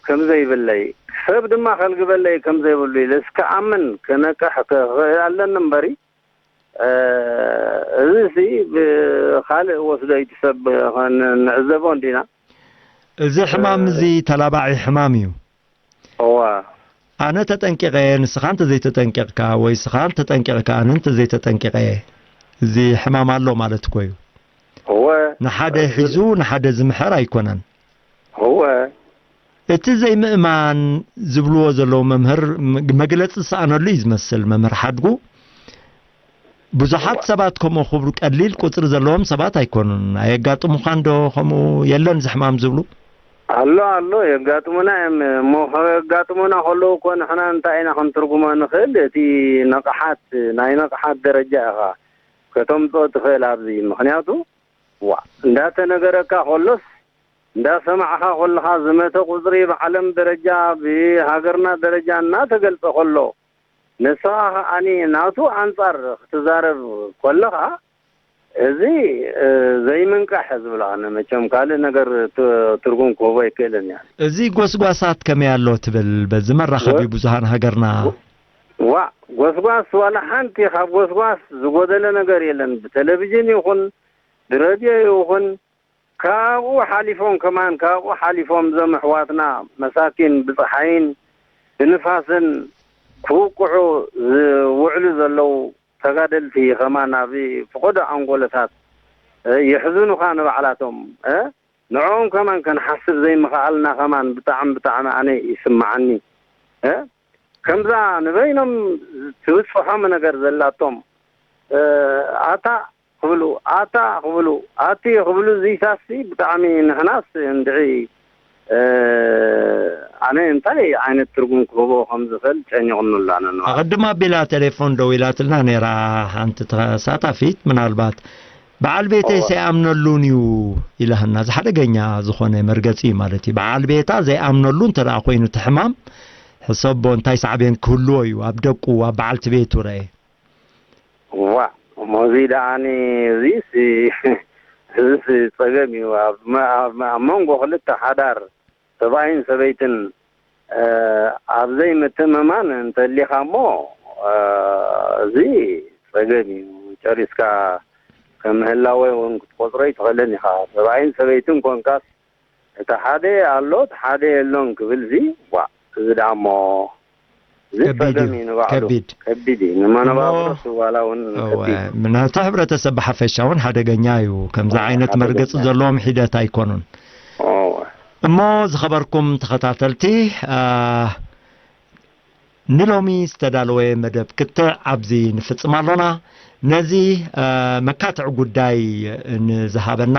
ከም ዘይብለይ፣ ሰብ ድማ ከልግበለይ ከም ዘይብሉ ኢለ እስከ ኣምን ክነቅሕ ክኽእል ኣለኒ እምበሪ፣ እ፣ እዚ ሲ ብኻልእ ወስዶ እቲ ሰብ ንዕዘቦ እንዲና። እዚ ሕማም እ፣ እዚ ተላባዒ ሕማም እዩ። እዋ። ኣነ ተጠንቂቐ፣ ንስኻ እንተዘይተጠንቂቕካ፣ ወይ ስኻ እንተጠንቂቕካ፣ ኣነ እንተዘይተጠንቂቐ፣ እዚ ሕማም ኣሎ ማለት እኮ እዩ። እወ። ንሓደ እዚ ሒዙ ንሓደ ዝምሕር ኣይኮነን። እወ። እቲ ዘይምእማን ዝብልዎ ዘለዉ መምህር፣ ም-፣ መግለጺ ዝሰኣነሉ እዩ ዝመስል። መምህር ሓድጉ፣ ብዙሓት ሰባት ከምኡ ክብሉ፣ ቀሊል ቁጽሪ ዘለዎም ሰባት ኣይኮኑን። ኣየጋጥሙኻን ዶ ከምኡ? የለን እዚ ሕማም ዝብሉ? ኣሎ፣ ኣሎ፣ የጋጥሙና እዮም። እሞ ከየጋጥሙና ከለዉ እኮ ንሕና እንታይ ኢና ክንትርጉሞ ንኽእል? እቲ ንቕሓት፣ ናይ ንቕሓት ደረጃ ኢኻ ከተምጽኦ ትኽእል ኣብዚ። ምኽንያቱ፣ ዋ፣ እንዳተነገረካ ከሎስ፣ እንዳሰማዕኻ ከለኻ፣ ዝመተ ቁጽሪ ብዓለም ደረጃ፣ ብሃገርና ደረጃ እናተገልጸ ከሎ፣ ንስኻ ከኣኒ ናቱ ኣንጻር ክትዛረብ ከለኻ፣ እዚ፣ እ፣ ዘይምንቃሕ ዝብሎ ኣነ። መቸም ካልእ ነገር ት-፣ ትርጉም ክህቦ ኣይክእልን እያ። እዚ ጎስጓሳት ከመይ ኣሎ ትብል በዚ መራኸቢ ወ-፣ ብዙሃን ሃገርና? ወ-፣ ዋእ፣ ጎስጓስ ዋላ ሓንቲ ካብ ጎስጓስ ዝጎደለ ነገር የለን። ብቴሌቪዥን ይኹን ብሬድዮ ይኹን ካብኡ ሓሊፎም ከማን፣ ካብኡ ሓሊፎም እዞም ኣሕዋትና መሳኪን ብጸሓይን ብንፋስን ክውቅዑ ዝውዕሉ ዘለዉ ተጋደልቲ ከማን ኣብ ፍቖዶ ኣንጎሎታት፣ እ፣ የሕዝኑኻ ንባዕላቶም፣ እ፣ ንዕኦም ከማን ከንሓስብ ዘይምኽኣልና ከማን ብጣዕሚ፣ ብጣዕሚ ኣነ ይስምዓኒ፣ እ። ከምዛ ንበይኖም ትብጽሖም ነገር ዘላቶም፣ እ፣ ኣታ ክብሉ፣ ኣታ ክብሉ፣ ኣቲ ክብሉ ዝይሳሲ ብጣዕሚ ንሕናስ እንድዒ፣ እ፣ ኣነ እንታይ ዓይነት ትርጉም ክህቦ ከም ዝኽእል ጨኒቑኒ ኣሎ ኣነ ንባዕለይ። ኣቐድም ኣቢላ ቴሌፎን ደዊላትልና ነይራ ሓንቲ ተሳታፊት፣ ምናልባት በዓል ቤተይ እወ። ዘይኣምነሉን እዩ ኢላህና። እዚ ሓደገኛ ዝኾነ መርገጺ እዩ ማለት እዩ። በዓል ቤታ ዘይኣምነሉ እንተ ደኣ ኮይኑ እቲ ሕማም፣ ሕሰቦ እንታይ ሳዕቤን ክህልዎ እዩ ኣብ ደቁ፣ ኣብ በዓልቲ ቤቱ ረኤ። ዋእ፣ እሞ እዚ ደኣኒ፣ እዚስ፣ እዚስ ጸገም እዩ። ኣብ መ-፣ ኣብ መ-፣ ኣብ መንጎ ክልተ ሓዳር፣ ሰብኣይን ሰበይትን፣ እ፣ ኣብ ዘይምትእምማን እንተሊኻ እሞ፣ እ፣ እዚ ጸገም እዩ። ጨሪስካ ከም ህላወ እውን ክትቆጽሮ ኣይትኽእልን ኢኻ። ሰብኣይን ሰበይትን ኮንካስ፣ እቲ ሓደ ኣሎ፣ እቲ ሓደ የሎን ክብል እዚ፣ ዋእ፣ እዚ ደኣ እሞ፣ እዚ ከቢድ ጸገም እዩ። እዩ ንባዕሉ። ከቢድ። ከቢድ እዩ። ንመነባብሮ እሞ፣ ስዋላ እውን እወ፣ ከቢድ እዩ። ነቲ ሕብረተሰብ ብሓፈሻ እውን ሓደገኛ እዩ። ከምዚ እወ፣ ዓይነት መርገጺ ሓደገኛ። ዘለዎም ሒደት ኣይኮኑን። እወ። እሞ ዝኸበርኩም ተኸታተልቲ፣ አ፣ ንሎሚ ዝተዳለወ መደብ ክትዕ ኣብዚ ንፍጽም ኣሎና። ነዚ፣ እ፣ መካትዕ ጉዳይ ንዝሃበና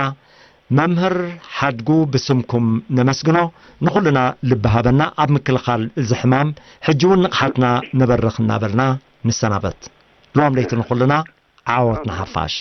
መምህር ሓድጉ ብስምኩም ነመስግኖ። ንኹልና ልቢ ሃበና ኣብ ምክልኻል እዚ ሕማም። ሕጂ እውን ንቕሓትና ነበርኽ እናበልና ንሰናበት። ሎም ለይቲ ንኹልና፣ ዓወት ንሓፋሽ።